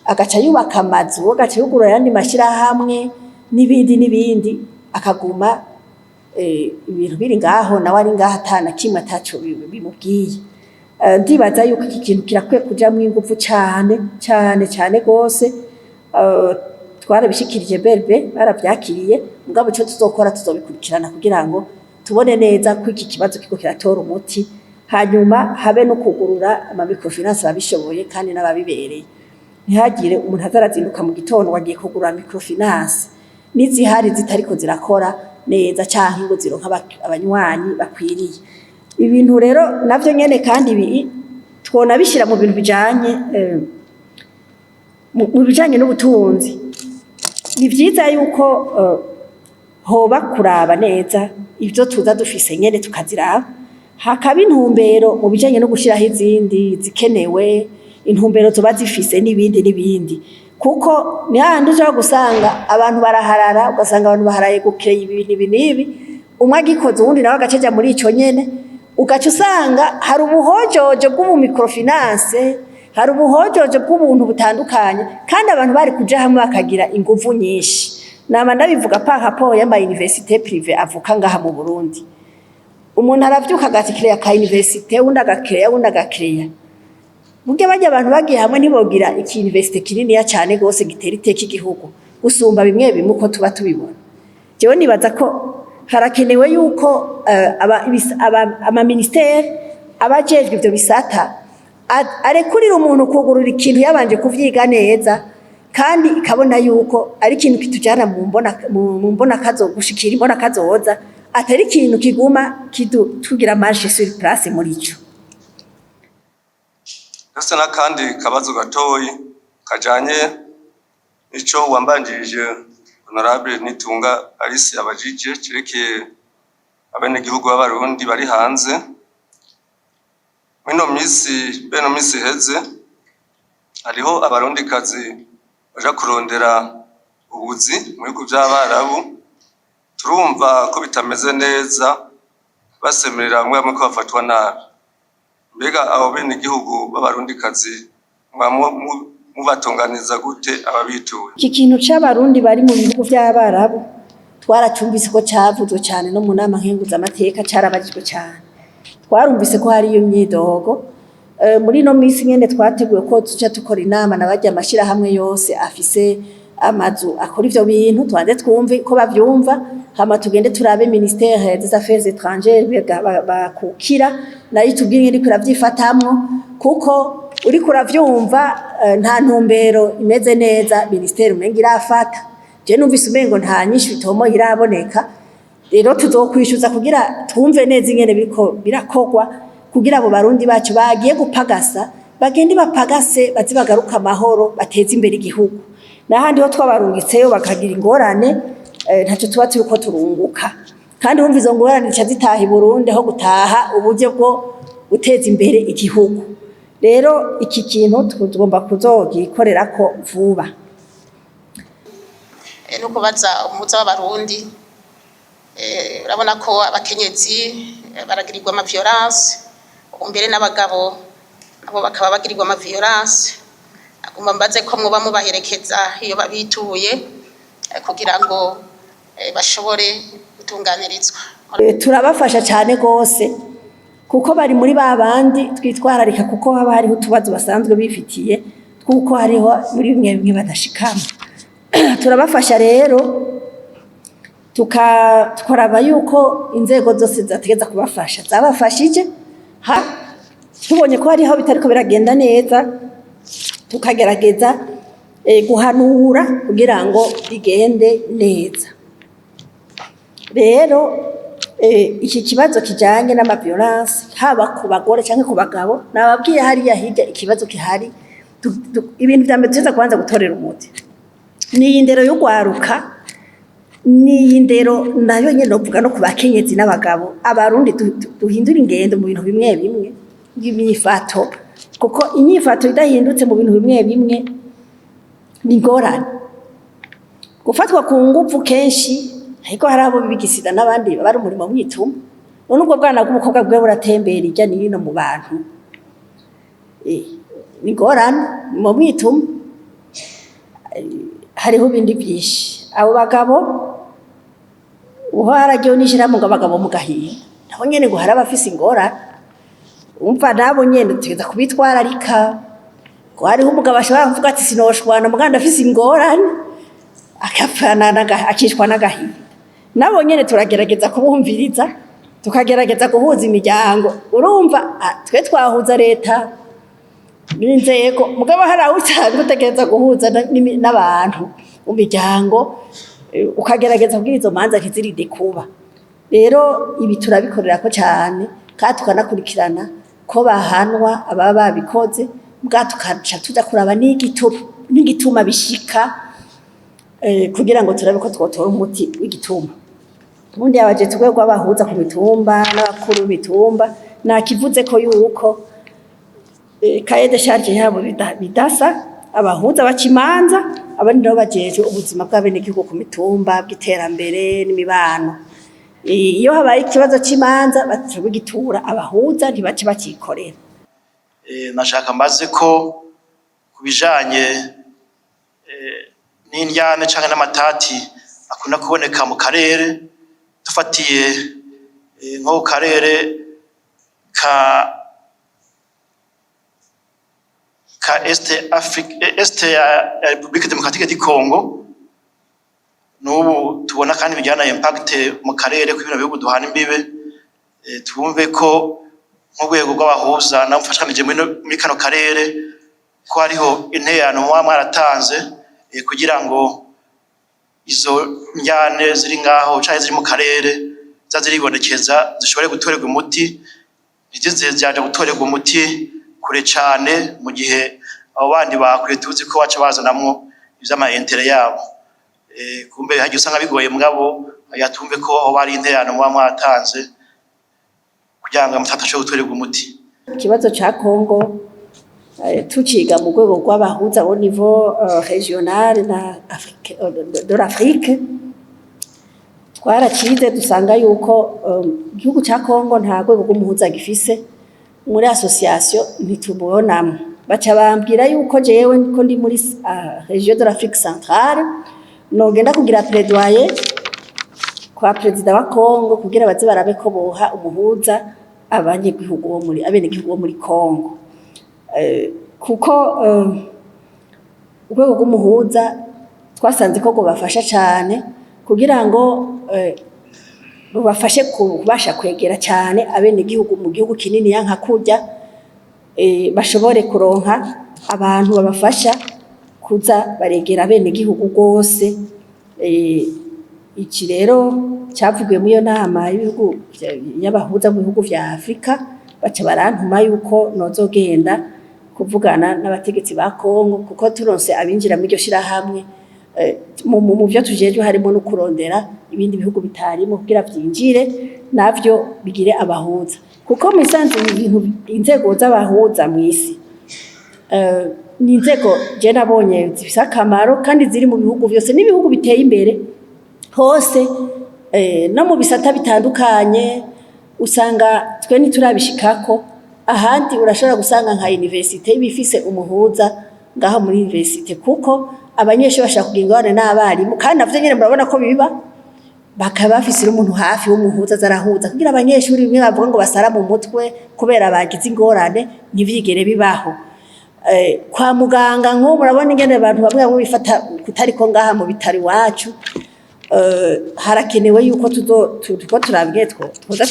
agaca yubaka amazu, agaca yugurura ayandi mashirahamwe n'ibindi n'ibindi, akaguma. Ibintu biri ngaho, nawe ari ngaho atana kimwe ataco bimubwiye. Ndibaza yuko iki kintu kirakwiye kujamwo inguvu cane cane cane gose. Twarabishikirije BRB, baravyakiriye, mugabo ico tuzokora, tuzobikurikirana kugira ngo tubone neza ko iki kibazo kiriko kiratora umuti, hanyuma habe no kugurura ama microfinance ababishoboye kandi n'ababibereye. Ntihagire umuntu aza arazinduka mu gitondo ngo agiye kugurura microfinance, n'izihari zitariko zirakora neza canke ngo zironke abanywanyi bakwiriye. Ibintu rero navyo nyene kandi ibi twonabishira mu bintu bijanye mu bijanye n'ubutunzi. Ni vyiza yuko hoba kuraba neza ivyo tuza dufise nyene, tukaziraba, hakaba intumbero mu bijanye no gushiraho izindi zikenewe, intumbero zoba zifise n'ibindi n'ibindi, kuko ni hahandi ushobora gusanga abantu baraharara, ugasanga abantu baharaye gukeya ibintu ibi n'ibi, umwe agikoze uwundi nawe agaca aja muri ico nyene, ugaca usanga hari ubuhojojo bw'ubu microfinance, hari ubuhojojo bw'ubuntu butandukanye, kandi abantu bari kuja hamwe bakagira inguvu nyinshi. Nama ndabivuga par rapport y'ama université privé avuka ngaha mu Burundi. Umuntu aravyuka agakireya ka université, uwundi agakireya, uwundi agakireya. Burya barya abantu bagiye hamwe, ntibogira iki université kininiya cane gose gitera iteka igihugu gusumba bimwe bimwe uko tuba tubibona? Jewe nibaza ko harakenewe yuko ama ministère abajejwe ivyo bisata arekurira umuntu kugurura ikintu yabanje kuvyiga neza, kandi ikabona yuko ari ikintu kitujana mu mbona kazo gushikira imbona kazoza, atari ikintu kiguma tugira marche sur place muri ico. Ndetse n'akandi kabazo gatoyi kajanye n'ico wambanjirije Honorable Nitunga Alice abajije, cerekeye abenegihugu b'Abarundi bari hanze. Mwino misi, beno misi iheze, hariho Abarundikazi baja kurondera ubuzi mu bihugu vy'Abarabu. Turumva ko bitameze neza, basemerera bamwe bamwe ko bafatwa nabi. Mbega abo benegihugu b'Abarundikazi mubatunganiza gute ababituye? Iki kintu c'Abarundi bari mu bihugu vy'Abarabu twaracumvise ko cavuzwe cane no mu nama nkenguzamateka, carabajijwe cane. Twarumvise ko hariyo imyidogo. Muri ino misi nyene twateguye ko tuca dukora inama na barya amashirahamwe yose afise amazu akora ivyo bintu, tubanze twumve ko bavyumva, hama tugende turabe ministère des Affaires étrangères bakukira, nayo itubwire ingene iriko iravyifatamwo, kuko uriko uravyumva nta ntumbero imeze neza ministère umenga irafata. Je numvise umengo nta nyishu itomoye iraboneka. Rero tuzokwishuza kugira twumve neza ingene biriko birakorwa, kugira abo Barundi bacu bagiye gupagasa bagende bapagase, baze bagaruka amahoro, bateze imbere igihugu. N'ahandi ho twabarungitseyo bakagira ingorane, ntaco tuba turiko turunguka. Kandi wumva izo ngorane zica zitaha i Burundi aho gutaha uburyo bwo guteza imbere igihugu. Rero iki kintu tugomba kuzogikorerako vuba. No kubaza umuhuza w'Abarundi, urabona ko abakenyezi baragirirwa ama violence, ubu mbere n'abagabo nabo bakaba bagirirwa ama violence. Agomba mbaze ko mwoba mubaherekeza iyo babituye, kugira ngo bashobore gutunganirizwa. Turabafasha cyane gose, kuko bari muri ba bandi twitwararika, kuko haba hariho utubazo basanzwe bifitiye tw'uko hariho muri bimwe bimwe badashikama. Turabafasha rero, tukaraba yuko inzego zose zategeza kubafasha zabafashije. Ha tubonye ko hariho bitariko biragenda neza, tukagerageza guhanura kugira ngo bigende neza. Rero iki kibazo kijanye n'ama violence, haba ku bagore canke ku bagabo, nababwiye hariya hirya ikibazo gihari. Ibintu vya mbere tuza kubanza gutorera umuti ni iyi ndero y'ugwaruka, ni iyi ndero nayo nyene novuga no ku bakenyezi n'abagabo. Abarundi duhindure ingendo mu bintu bimwe bimwe by'imyifato, kuko inyifato idahindutse mu bintu bimwe bimwe ni ingorane. Gufatwa ku nguvu kenshi, ariko hari abo bigisida n'abandi bari umurimo mwituma. None ubwo bwana bw'umukobwa bwe buratembera irya n'ino mu bantu, ni ingorane mu mwituma. Hariho ibindi byinshi. Abo bagabo Uho haragiyeho n'ishirahamwe ngo abagabo mu gahinda, nabo nyene ngo hari abafise ingorane. Umva, nabo nyene dutegereza kubitwararika, ngo hariho umugabo ashobora kuvuga ati: "Sinoshwana mugabo ndafise ingorane", akapfana akicwa n'agahinda. Nabo nyene turagerageza kubumviriza, tukagerageza guhuza imiryango. Urumva, twe twahuza leta n'inzego, mugabo hari aho usanga utegereza guhuza n'abantu mu miryango, ukagerageza kugira izo manza ntizirinde kuba. Rero ibi turabikorera ko cyane, kandi tukanakurikirana ko bahanwa ababa babikoze, bwa tukaca tuja kuraba n'igituma bishika, kugira ngo turabe ko twotora umuti w'igituma. Ubundi abajeje urwego rw'abahuza ku mitumba n'abakuru b'imitumba, nakivuze ko yuko cahier de charge yabo bidasa. Abahuza baca imanza, abandi nabo bajejwe ubuzima bw'abenegihugu ku mitumba, bw'iterambere n'imibano. Iyo habaye ikibazo c'imanza, baca bagitura abahuza, ntibace bacikorera. Nashaka mbaze ko ku bijanye n'indyane canke n'amatati akunda kuboneka mu karere, dufatiye nko ku karere ka Est Afrique, Est ya République Démocratique du Congo, n'ubu tubona kandi bijyana impact mu karere kw'ibino bihugu duhana imbibe, twumve ko nk'urwego rw'abahuza namufashanije muri kano karere ko hariho intererano muba mwaratanze kugira ngo izo njyane ziri ngaho canke ziri mu karere za ziribonekeza zishobore gutorerwa umuti, ntizize zyaja gutorerwa umuti kure cane, mu gihe abo bandi bakwiye tuzi ko baca bazanamwo ivy'ama intérêts yabo. Kumbe hagiye usanga bigoye, mugabo yatumve ko aho bari intererano muba mwatanze kugira ngo amatati ashobore gutorerwa umuti. Ikibazo ca Congo, tuciga mu rwego rw'abahuza au niveau régional na Afrique, de l'Afrique, twaracize dusanga yuko igihugu ca Congo nta rwego rw'umuhuza gifise. Muri association ntitubonamwo. Baca bambwira yuko jewe ko ndi muri région de l'Afrique centrale, nogenda kugira plaidoyer kwa perezida wa Congo kugira baze barabe ko boha umuhuza abanyagihugu bo muri, abenegihugu bo muri Congo, kuko urwego rw'umuhuza twasanze ko rwobafasha cane kugira ngo rubafashe kubasha kwegera cane abenegihugu mu gihugu kininiya nka kurya, bashobore kuronka abantu babafasha kuza baregera abenegihugu rwose. Iki rero cavugiwe muri iyo nama y'ibihugu y'abahuza mu bihugu vya Afrika, baca barantuma yuko nozogenda kuvugana n'abategetsi ba Kongo, kuko turonse abinjira muri iryo shirahamwe, mu vyo tujejwe harimo no kurondera ibindi bihugu bitarimo kugira vyinjire navyo bigire abahuza, kuko mu isanzwe ibintu inzego z'abahuza mw'isi ni inzego je nabonye zifise akamaro kandi ziri mu bihugu vyose n'ibihugu biteye imbere hose, no mu bisata bitandukanye. Usanga twe ntiturabishikako. Ahandi urashobora gusanga nka université iba ifise umuhuza ngaho muri université, kuko abanyeshuri bashaka kugira ingorane n'abarimu, kandi navyo nyene murabona ko biba, bakaba bafise n'umuntu hafi w'umuhuza aza arahuza kugira abanyeshuri bimwe bavuga ngo basara mu mutwe kubera bagize ingorane ntivyigere bibaho. Kwa muganga nk'ubu murabona ingene abantu bamwe bamwe bifata kutariko ngaha mu bitaro iwacu. Harakenewe yuko tuzo turiko turabwiye twoza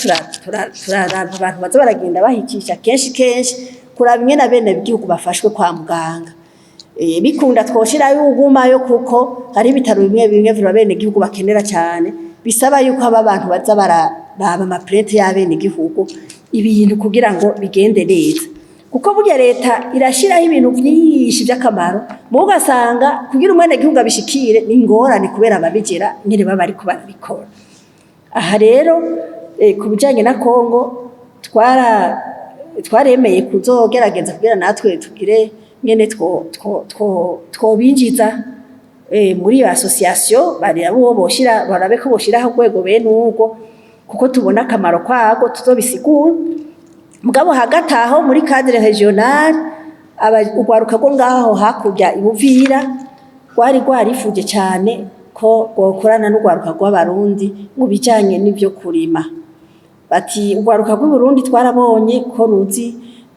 turaraba abantu baza baragenda bahicisha kenshi kenshi kuraba ingene abenegihugu bafashwe kwa muganga. Bikunda twoshirayo ugumayo, kuko hari ibitaro bimwe bimwe vya abenegihugu bakenera cyane, bisaba yuko aba abantu baza bararaba ama plaintes y'abenegihugu, ibintu kugira ngo bigende neza, kuko burya leta irashiraho ibintu vyinshi vy'akamaro, mu ugasanga kugira umwenegihugu abishikire ni ingorane kubera ababigera nyene baba bariko barabikora. Aha rero, ku bijanye na Kongo, twaremeye kuzogerageza kugira natwe tugire ngene twobinjiza muri iyo association, bareba uwo boshira, barabe ko boshiraho urwego bene urwo, kuko tubona akamaro kwago, tuzobisigura. Mugabo hagati aho, muri cadre régional, urwaruka rwo ngaho hakurya i Buvira rwari rwarifuje cyane. ko rwokorana n'urwaruka rw'Abarundi mu bijanye n'ivyo kurima. Bati urwaruka rw'Uburundi twarabonye ko ruzi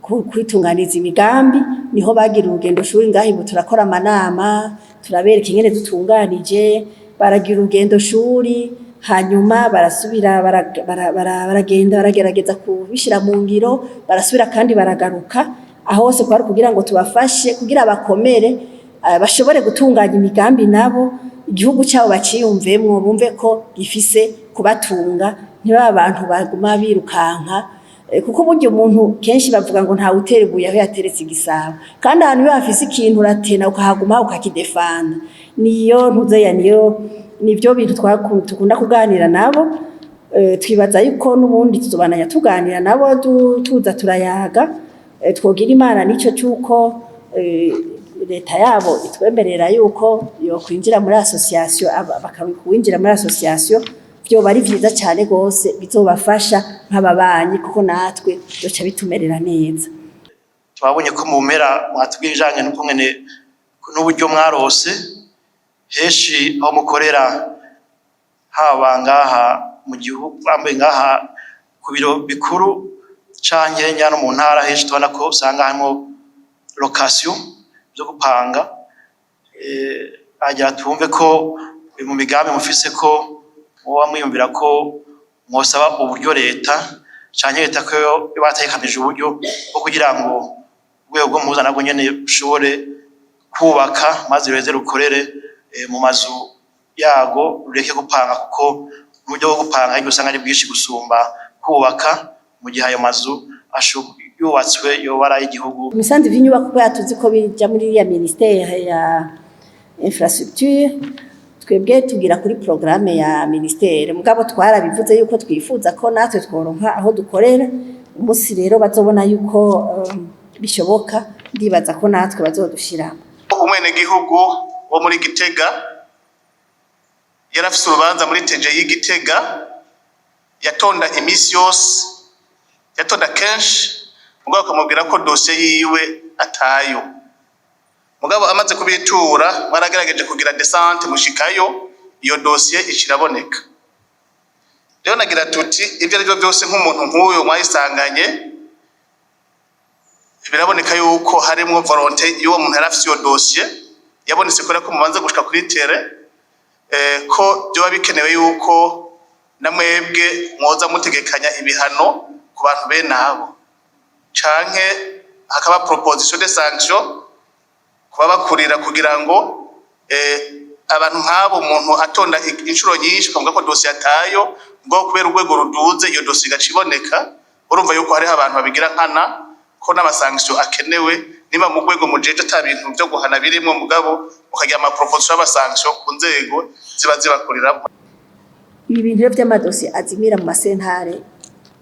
kwitunganiza imigambi, niho bagira urugendo shuri ngaha ubu turakora amanama, turabereka ingene dutunganije, baragira urugendo shuri, hanyuma barasubira baragenda baragerageza kubishira mu ngiro, barasubira kandi baragaruka. Aho hose kwari kugira ngo tubafashe kugira bakomere, bashobore gutunganya imigambi nabo, igihugu cyabo baciyumvemwo, bumve ko gifise kubatunga, ntibabe abantu baguma birukanka. Kuko burya umuntu kenshi bavuga ngo ntawe utera ibuye aho yateretse igisabo, kandi ahantu iyo hafise ikintu uratena ukahaguma ukakidefanda. Niyo ntuzeya, niyo nivyo bintu tukunda kuganira nabo. Twibaza yuko n'ubundi tuzobandanya tuganira nabo, tuza turayaga. Twogira Imana nico c'uko leta yabo itwemerera yuko yokwinjira muri association, bakakwinjira muri association, vyoba ari vyiza cane gose, bizobafasha nk'ababanyi kuko natwe byoca bitumerera neza. Twabonye ko mu mpera mwatubwiye ibijanye n'ukungene n'uburyo mwarose henshi aho mukorera, haba ngaha mu gihugu, bambaye ngaha ku biro bikuru canke nya no mu ntara. Henshi tubona ko usanga harimo location zo gupanga. Agira twumve ko mu migambi mufise ko muba mwiyumvira ko mwosaba uburyo leta, canke leta ko bategekanije uburyo bwo kugira ngo urwego mpuza nabwo nyene rushobore kubaka, maze ruheze rukorere mu mazu yago, rureke gupanga, kuko n'uburyo bwo gupanga hirya usanga ari bwinshi gusumba kubaka, mu gihe ayo mazu yubatswe yoba ari ay'igihugu. Imisanzu vy'inyubako kubera tuzi ko bija muri iriya ministère ya infrastructure, twebwe tugira kuri programme ya ministère, mugabo twarabivuze yuko twifuza ko natwe tworonka aho dukorera. Umunsi rero bazobona yuko bishoboka, ndibaza ko natwe bazodushiramo. Umwenegihugu wo muri Gitega yarafise urubanza muri TGI y'Igitega, yatonda iminsi yose, yatonda kenshi, mugabo akamubwira ko dosiye yiwe atayo. Mugabo amaze kubitura, baragerageje kugira descente mushikayo, iyo dosiye iciraboneka. Rero nagira tuti ibyo ari byo byose, nk'umuntu nk'uyu mwayisanganye, biraboneka yuko harimwo volonté y'uwo muntu yari afise iyo dosiye yabonetse, kubera ko mubanza gushika kuri terrain, ko byoba bikenewe yuko na mwebwe mwoza mutegekanya ibihano ku bantu bene abo, canke hakaba proposition de sanction kuba bakurira, kugira ngo abantu nk'abo, umuntu atonda inshuro nyinshi ukavuga ko dosiye atayo, ngo kubera urwego ruduze iyo dosiye igaca iboneka, urumva yuko hariho abantu babigira nkana, ko n'ama sanction akenewe. Niba mu rwego mujeje ata bintu vyo guhana birimwo, mugabo mukagira ama proposition y'ama sanction ku nzego ziba zibakuriramo. Ibi bintu rero vy'amadosiye azimira mu masentare,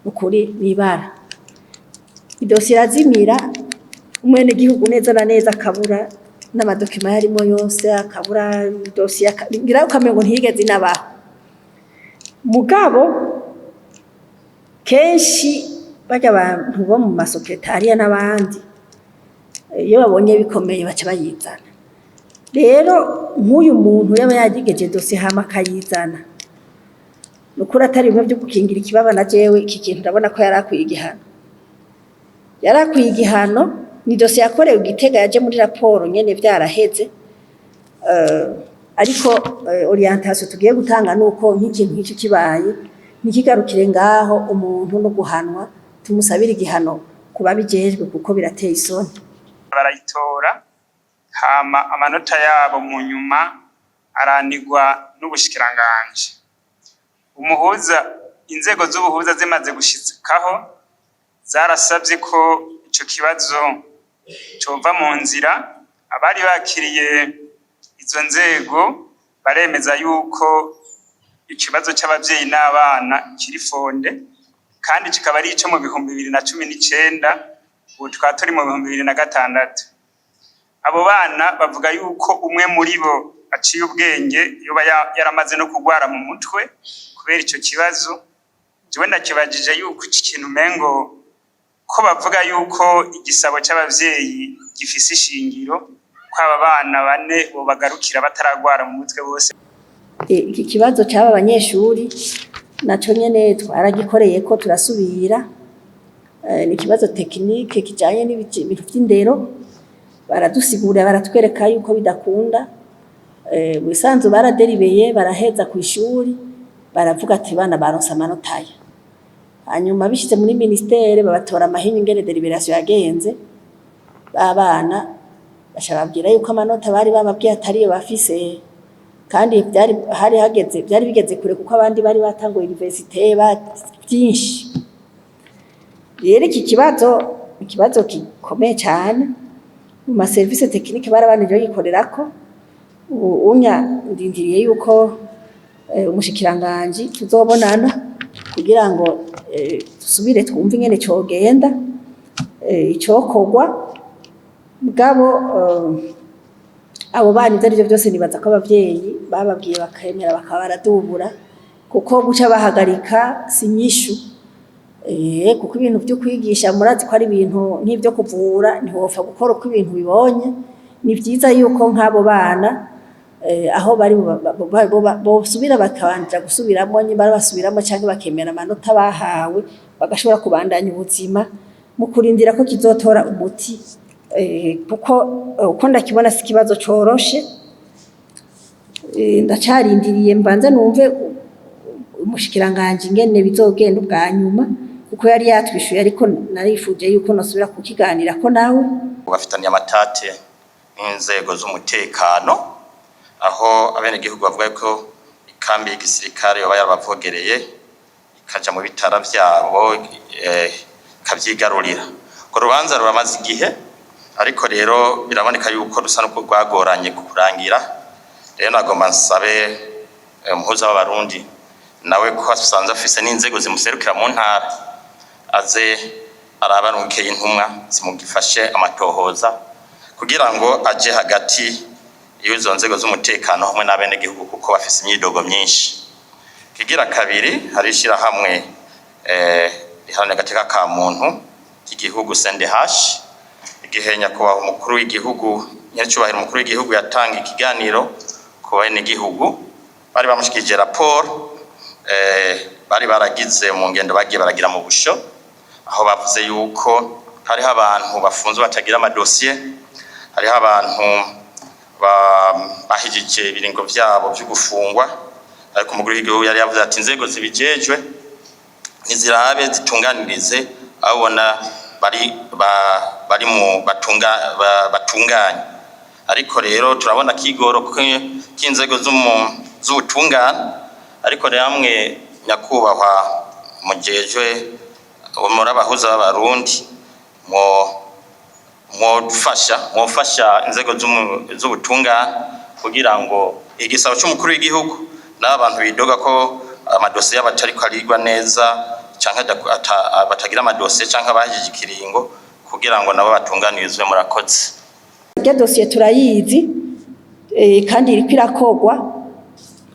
ukuri nibara idosiye irazimira, umwenegihugu neza na neza akabura n'ama documents yarimo yose, akabura dosiye, ngira ukamengo ntiyigeze inabaho. Mugabo kenshi barya abantu bo mu masekretariya n'abandi, iyo babonye bikomeye baca bayizana. Rero nk'uyu muntu yaba yagigeje dosiye hama akayizana, nukuri atari bimwe vyo gukingira ikibaba, na jewe iki kintu ndabona ko yari akwiye igihano, yari akwiye igihano. Ni dosiye yakorewe Igitega, yaje muri raporo nyene vyaraheze. Ariko orientation tugiye gutanga nuko nk'ikintu nk'icyo kibaye, ntikigarukire ngaho, umuntu no guhanwa, tumusabire igihano ku babijejwe, kuko birateye isoni. Barayitora, hama amanota yabo mu nyuma aranigwa n'ubushikiranganji. Umuhuza, inzego z'ubuhuza zimaze gushikaho, zarasabye ko ico kibazo cova mu nzira. Abari bakiriye izo nzego baremeza yuko ikibazo c'abavyeyi n'abana kiri fondé, kandi kikaba ari ico mu 2019, ubu tukaba turi mu 2006. Abo bana bavuga yuko umwe muri bo aciye ubwenge, yoba yaramaze no kugwara mu mutwe kubera ico kibazo. Jewe ndakibajije yuko iki kintu umengo ko bavuga yuko igisabo c'abavyeyi gifise ishingiro, ko aba bana bane bobagarukira bataragwara mu mutwe bose. Iki kibazo c'aba banyeshuri naco nyene twaragikoreye ko turasubira. Ni ikibazo technique kijanye n'ibintu vy'indero. Baradusigurira, baratwereka yuko bidakunda. Mu bisanzwe baraderibeye, baraheza kw'ishuri, baravuga ati bana baronse amanota aya. Hanyuma bishitse muri ministère, babatora amahinyu ingene délibération yagenze. Babana baca babwira yuko amanota bari bababwiye atariyo bafise, kandi vyari hari hageze, vyari bigeze kure, kuko abandi bari batanguye université vyinshi. Rero iki kibazo, ikibazo gikomeye cane. Mu ma service technique barabanije bagikorerako. Ubu unya ndindiriye yuko umushikiranganji tuzobonana kugira ngo dusubire twumve ingene cogenda, icokorwa. Mugabo abo bana, ivyo arivyo vyose, nibaza ko abavyeyi bababwiye bakemera, bakaba baradubura, kuko guca bahagarika si inyishu. Kuko ibintu vyo kwigisha, murazi ko ari ibintu nk'ivyo kuvura, ntiwopfa gukora uko ibintu bibonye. Ni vyiza yuko nk'abo bana aho bari bosubira bakabanja gusubiramwo, nyimba basubiramo canke bakemera amanota bahawe, bagashobora kubandanya ubuzima mu kurindira ko kizotora umuti, kuko uko ndakibona si ikibazo coroshe. Ndacarindiriye mbanze numve umushikiranganji ingene bizogenda ubwa nyuma, kuko yari yatwishuye, ariko narifuje yuko nosubira kukiganirako nawe. Bafitaniye amatate n'inzego z'umutekano, aho abenegihugu bavuga ko ikambi y'igisirikare yoba yarabavogereye, ikaja mu bitara vyabo, ikavyigarurira. Urwo rubanza ruramaze igihe, ariko rero biraboneka yuko rusa n'uko rwagoranye kurangira. Rero nagomba nsabe umuhuza w'Abarundi nawe, ko asanzwe afise n'inzego zimuserukira mu ntara, aze arabarungikeye intumwa zimugifashe amatohoza, kugira ngo aje hagati y'izo nzego z'umutekano hamwe n'abenegihugu, kuko bafise imyidogo myinshi. Kigira kabiri, hari ishirahamwe riharanira agateka ka muntu ry'igihugu CNDH. Igihe nyakubahwa umukuru w'igihugu, nyacubahiro umukuru w'igihugu, yatanga ikiganiro ku benegihugu, bari bamushikirije raporo bari baragize mu ngendo bagiye baragira mu busho, aho bavuze yuko hariho abantu bafunzwe batagira amadosiye, hariho abantu bahijije ibiringo vyabo vyo gufungwa. Ariko umukuru w'igihugu yari yavuze ati inzego zibijejwe nizirabe zitunganirize abona bari bari mu batunga batunganye. Ariko rero turabona kigoro k'inzego z'ubutungane. Ariko rero hamwe nyakubahwa mujejwe muri abahuza b'Abarundi, mwofasha inzego z'ubutungane kugira ngo igisabo c'umukuru w'igihugu n'abantu bidoga ko amadosiye yabo atariko arigwa neza, canke batagira amadosiye, canke abahejije ikiringo, kugira ngo nabo batunganirizwe. Murakoze. Irya dosiye turayizi, kandi iriko irakogwa.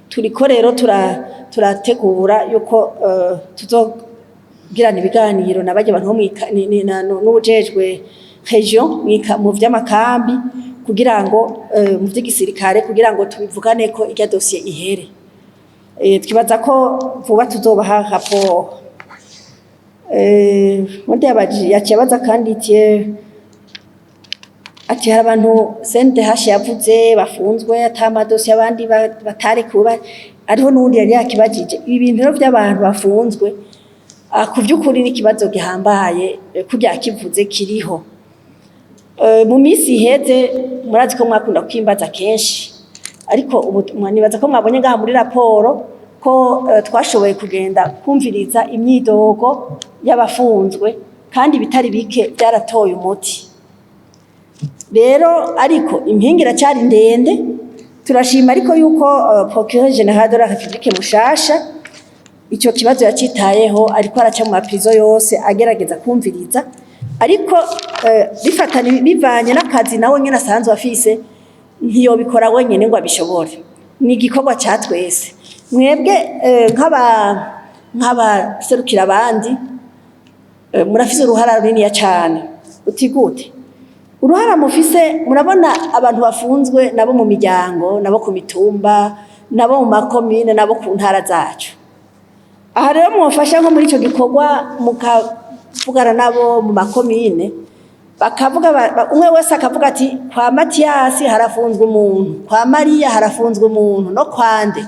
Turiko rero turategura yuko tuzogirana ibiganiro na barya bantu bo n'uwujejwe région mu vy'amakambi, kugira ngo mu vy'igisirikare, kugira ngo tubivugane ko irya dosiye ihere. Twibaza ko vuba tuzobaha rapport. Undi yaciye abaza kandi ati hari abantu CNDH yavuze bafunzwe ata madosiye, abandi batarekuwe. Hariho n'uwundi yari yakibajije. Ibi bintu rero vy'abantu bafunzwe, ku vy'ukuri n'ikibazo gihambaye. Kurya kivuze kiriho. Mu minsi iheze murazi ko mwakunda kwimbaza kenshi, ariko ubu nibaza ko mwabonye ngaha muri raporo ko twashoboye kugenda kumviriza imyidogo y'abafunzwe, kandi ibitari bike byaratoye umuti. Rero ariko impinga iracyari ndende. Turashima ariko yuko procureur général de la République mushasha ico kibazo yacitayeho, ariko araca mu maprison yose agerageza kumviriza. Ariko bifatanye bivanye n'akazi nawe nyene asanzwe afise, ntiyobikora wenyene ngo abishobore. Ni igikorwa ca twese. Mwebwe nk'abaserukira abandi, murafise uruhara runiniya cane. Uti gute uruhara mufise? Murabona abantu bafunzwe nabo mu miryango, nabo ku mitumba. nabo mu makomine, nabo ku ntara zacu. Aha rero mwofasha nko muri ico gikorwa, mukavugana nabo mu makomine, bakavuga umwe wese akavuga ati: "Kwa Matiyasi harafunzwe umuntu, kwa Mariya harafunzwe umuntu, no kwande."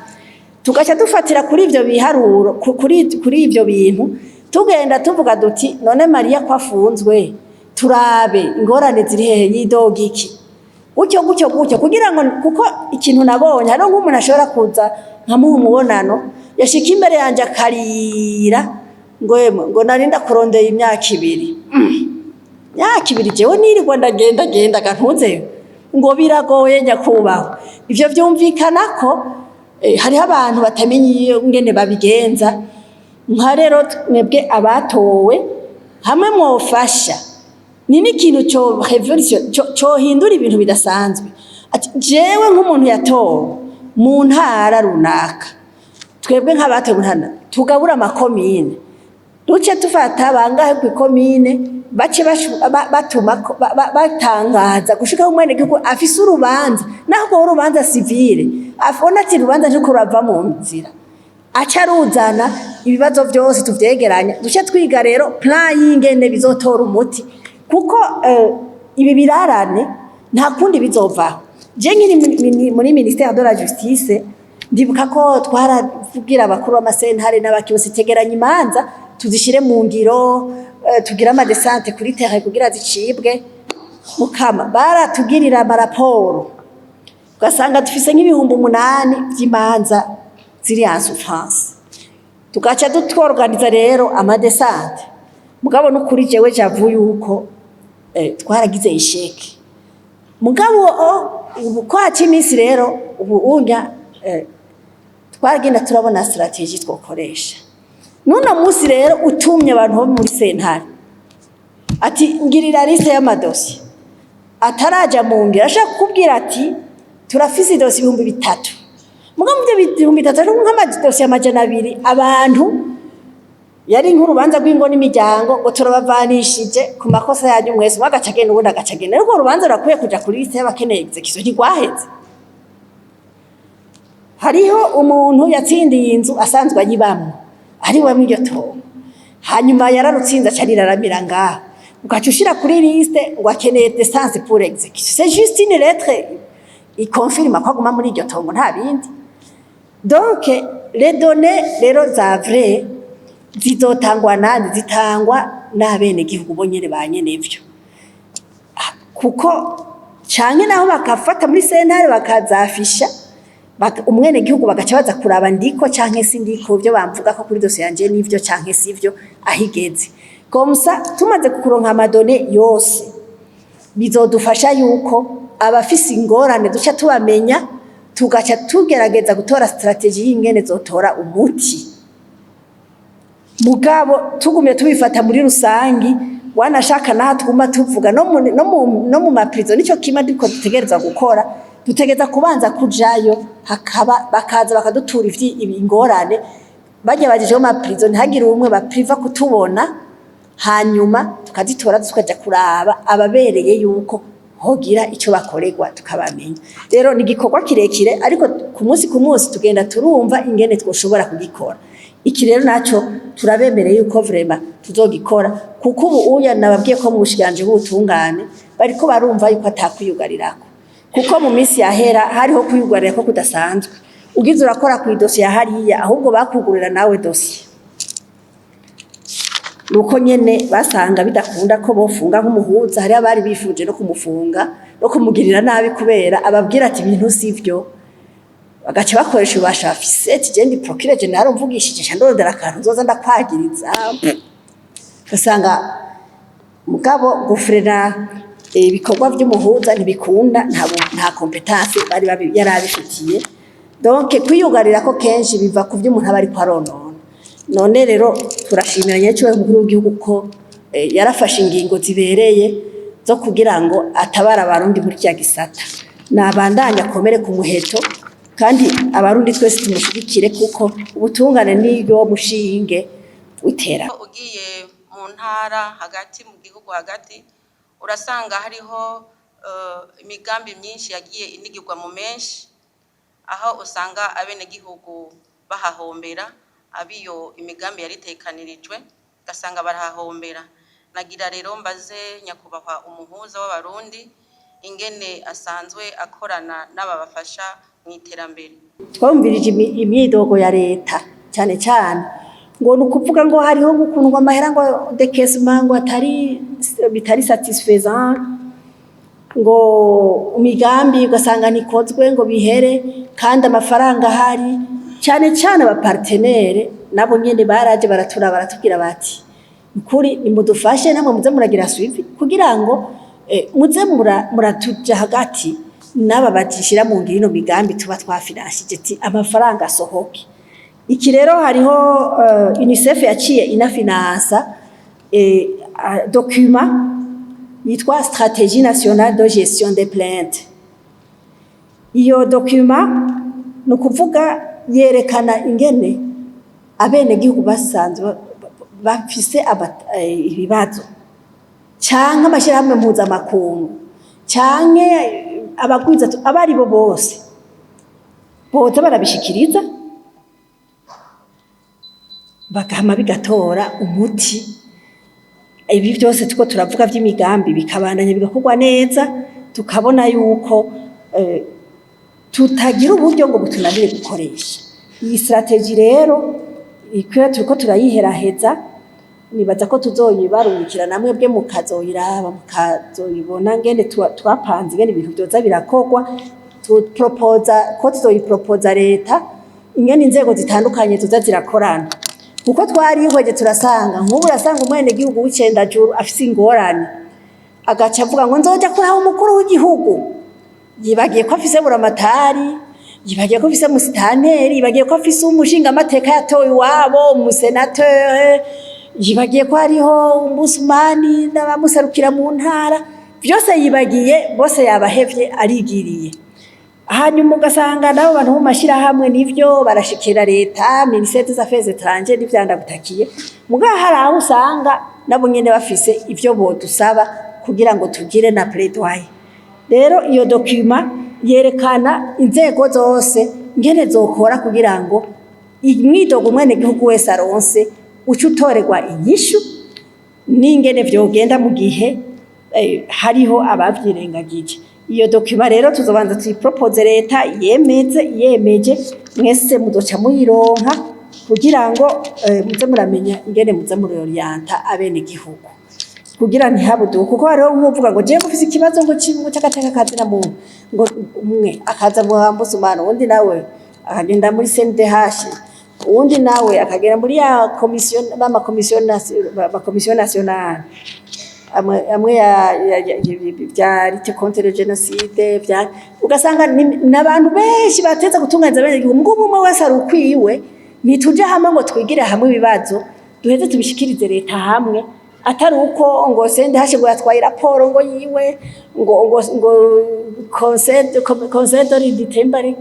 Tugaca dufatira kuri ivyo biharuro, kuri ivyo bintu, tugenda tuvuga duti: "None Mariya ko afunzwe, turabe ingorane ziri hehe, yidoga iki?" Gutyo gutyo gutyo, kugira ngo, kuko ikintu nabonye, hariho nk'umuntu ashobora kuza nkamuha umubonano, yashika imbere yanje akarira ngo: "Emwe," ngo, "nari ndakurondeye imyaka 2, myaka 2 jewe nirirwa ndagenda genda gantuzeyo," ngo: "Biragoye nyakubahwa." Ivyo vyumvikana ko hariho abantu batamenya iyo ngene babigenza. Nka rero mwebwe abatowe hamwe mwofasha, ni n'ikintu co révolution cohindura ibintu bidasanzwe. Ati jewe nk'umuntu yatowe mu ntara runaka, twebwe nk'abatowe mu ntara tugabura amakomine, duce tufata bangahe kw'ikomine, bace batuma batangaza gushika umwenegihugu afise urubanza, naho urwo urubanza civil, abona ati urubanza ntiriko rurava mu nzira, aca aruzana, ibibazo vyose tuvyegeranya, duce twiga rero plan y'ingene bizotora umuti, kuko ibi birarane nta kundi bizovaho. Je nkiri muri ministère de la justice, ndibuka ko twaravugira abakuru b'amasentare n'abakibosi: "Tegeranya imanza tuzishire mu ngiro, tugire ama descentes kuri terrain kugira zicibwe." Mukama baratugirira amaraporo, ugasanga dufise nk'ibihumbi 8 vy'imanza ziri en souffrance, tugaca dutworganiza rero ama descentes. Mugabo n'ukuri jewe j'avoue yuko twaragize échec. Mugabo ubu ko haca iminsi rero, ubu unya twaragenda turabona stratégie twokoresha. N'uno munsi rero utumye abantu bo muri sentare ati: "Ngirira liste y'amadosiye ataraja mu ngiro," ashaka kukubwira ati: "Turafise idosiye 3000." Mugabo mu byo 3000 hariho nk'amadosiye 200 abantu yari nk'urubanza rw'ingo n'imiryango, ngo turabavanishije ku makosa yanyu mwese, umwe agaca agenda, uwundi agaca agenda, ariko urubanza rurakwiye kuja kuri liste y'abakeneye exécution, ntirwaheze. Hariho umuntu yatsindiye inzu asanzwe ayibamwo, ari we mw'iryo tongo, hanyuma yararutsinze aca ariraramira ngaho, ugaca ushira kuri liste ngo akeneye descente pour exécution. C'est juste une lettre ikonfirma ko aguma muri iryo tongo, nta bindi. Donc les données rero za vrai zizotangwa nande? Zitangwa n'abenegihugu bo nyene, ba nyene ivyo, kuko canke naho bakafata muri sentare bakazafisha, umwenegihugu bagaca baza kuraba ndiko canke si ndiko, ivyo bamvuga ko kuri dosiye yanje nivyo canke sivyo, aho igeze. Comme ça tumaze kuronka ama données yose, bizodufasha yuko abafise ingorane duca tubamenya, tugaca tugerageza gutora stratégie y'ingene zotora umuti. Mugabo tugumye tubifata muri rusangi, wanashaka naho tuguma tuvuga no mu ma prisons, nico kimwe. Ariko dutegereza gukora, dutegereza kubanza kujayo, hakaba bakaza bakadutura ingorane bajya bajeje mu ma prisons, ntihagire umwe bapriva kutubona, hanyuma tukazitora, tukaja kuraba ababereye yuko hogira ico bakorerwa, tukabamenya. Rero ni igikorwa kirekire, ariko ku munsi ku munsi tugenda turumva ingene twoshobora kugikora. Iki rero naco turabemereye yuko vraiment tuzogikora, kuko ubu uya nababwiye ko mu bushikiranganji bw'ubutungane bariko barumva yuko atakwiyugarirako, kuko mu minsi yahera hariho kwiyugarira ko kudasanzwe. Ugize urakora ku idosiye ya hariya, ahubwo bakugurira nawe dosiye, nuko nyene basanga bidakunda ko bofunga nk'umuhuza. Hariho abari bifuje no kumufunga no kumugirira nabi kubera ababwira ati ibintu sivyo, bagaca bakoresha ububasha bafise, ati: "Je ndi procureur général, mvugishije nca ndondera akantu nzoza ndakwagiriza." Ugasanga mugabo gufrena ibikorwa vy'umuhuza ntibikunda, nta compétence bari yari abifitiye. Donc kwiyugarira ko kenshi biva ku vyo umuntu aba ariko aronona. None rero turashimira nyacyubahiro umukuru w'igihugu ko yarafashe ingingo zibereye zo kugira ngo atabara Abarundi muri kiriya gisata. Nabandanye akomere ku muheto, kandi Abarundi twese tumushigikire, kuko ubutungane niyo mushinge w'iterambere. Ugiye mu ntara hagati mu gihugu hagati, urasanga hariho imigambi myinshi yagiye inigirwa mu menshi. Aho usanga abenegihugu bahahombera, abiyo imigambi yaritekanirijwe ugasanga barahahombera. Nagira rero mbaze nyakubahwa umuhuza w'Abarundi ingene asanzwe akorana n'aba bafasha mu iterambere. Twumvirije imyidogo ya leta cyane cyane, ngo ni ukuvuga ngo hariho ukuntu ngo amahera ngo décaissement ngo atari bitari satisfaisant, ngo imigambi ugasanga ntikozwe ngo bihere kandi amafaranga ahari. Cyane cyane aba partenaires nabo nyene baraje baratura, baratubwira bati: "Ukuri nimudufashe namwe muze muragira suivi kugira ngo muze muratuja hagati n'aba bagishira mu ngiro ino migambi tuba twafinanshije, ati amafaranga asohoke." Iki rero hariho UNICEF yaciye inafinansa document yitwa Stratégie nationale de gestion des plaintes. Iyo document ni ukuvuga yerekana ingene abenegihugu basanzwe bafise ibibazo, canke amashyirahamwe mpuzamakungu, canke abagwiza abo ari bo bose boza barabishikiriza, bagahama bigatora umuti. Ibi byose tuko turavuga by'imigambi bikabandanya bigakorwa neza, tukabona yuko tutagira uburyo ngo butunanire gukoresha. Iyi stratégie rero ikwiye turiko turayiheraheza, nibaza ko tuzoyibarungikira namwe bwe mukazoyiraba, mukazoyibona ngene twapanze ingene ibintu vyoza birakorwa. Tupropoza ko tuzoyipropoza leta ingene inzego zitandukanye zoza zirakorana, kuko twarihweje turasanga nk'ubu urasanga umwenegihugu w'Icendajuru afise ingorane, agaca avuga ngo nzoja kuraba umukuru w'igihugu, yibagiye ko afise buramatari, yibagiye ko afise musitanteri, yibagiye ko afise umushingamateka yatowe iwabo, umusenateur, yibagiye ko hariho umusumani n'abamuserukira mu ntara. Byose yibagiye, bose yabahevye arigiriye. Hanyuma ugasanga nabo bantu mu mashyirahamwe nivyo barashikira leta, ministère des Affaires étrangères n'ivyandagutakiye, mugabo hari aho usanga nabo nyene bafise ivyo bodusaba kugira ngo tugire na plaidoyer. Rero iyo document yerekana inzego zose ngene zokora kugira ngo imyidogo umwenegihugu wese aronse uce utorerwa inyishu, n'ingene vyogenda mu gihe hariho abavyirengagije. Iyo document rero tuzobanza tuyipropose leta yemeze, yemeje mwese muzoca muyironka kugira ngo muze muramenya ingene muze muroriyanta abenegihugu kugira ntihabuduke. Kuko hariho nk'uvuga ngo jewe mufise ikibazo ngo kimwe c'agateka kazina muntu, ngo umwe akaza mu ambusumano, uwundi nawe akagenda muri CNDH, uwundi nawe akagenda muri ya komisiyo, b'amakomisiyo nationale amwe amwe ya bya lutte contre le génocide bya, ugasanga n'abantu benshi bateza gutunganiza bene igihugu, ngo umwe wese ari ukwiwe. Ntituje hamwe ngo twigire hamwe ibibazo, duheze tubishikirize leta hamwe, atari uko ngo CNDH ngo yatwaye raporo ngo yiwe, ngo conseil de l'unité mbari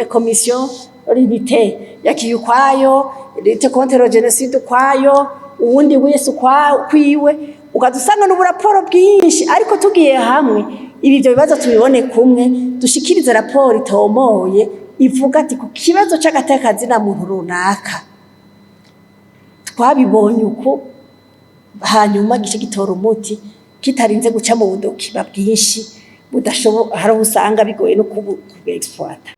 commission l'unité yakiye ukwayo, lutte contre le génocide ukwayo, uwundi wese ukwiwe, ukaza usanga n'uburaporo bwinshi. Ariko tugiye hamwe, ibi ibyo bibazo tubibone kumwe, dushikirize raporo itomoye ivuga ati ku kibazo c'agateka muntu runaka twabibonye uku, hanyuma gice gitora umuti kitarinze guca mu budokiba bwinshi budashoboka, hari aho usanga bigoye no kubu exploiter.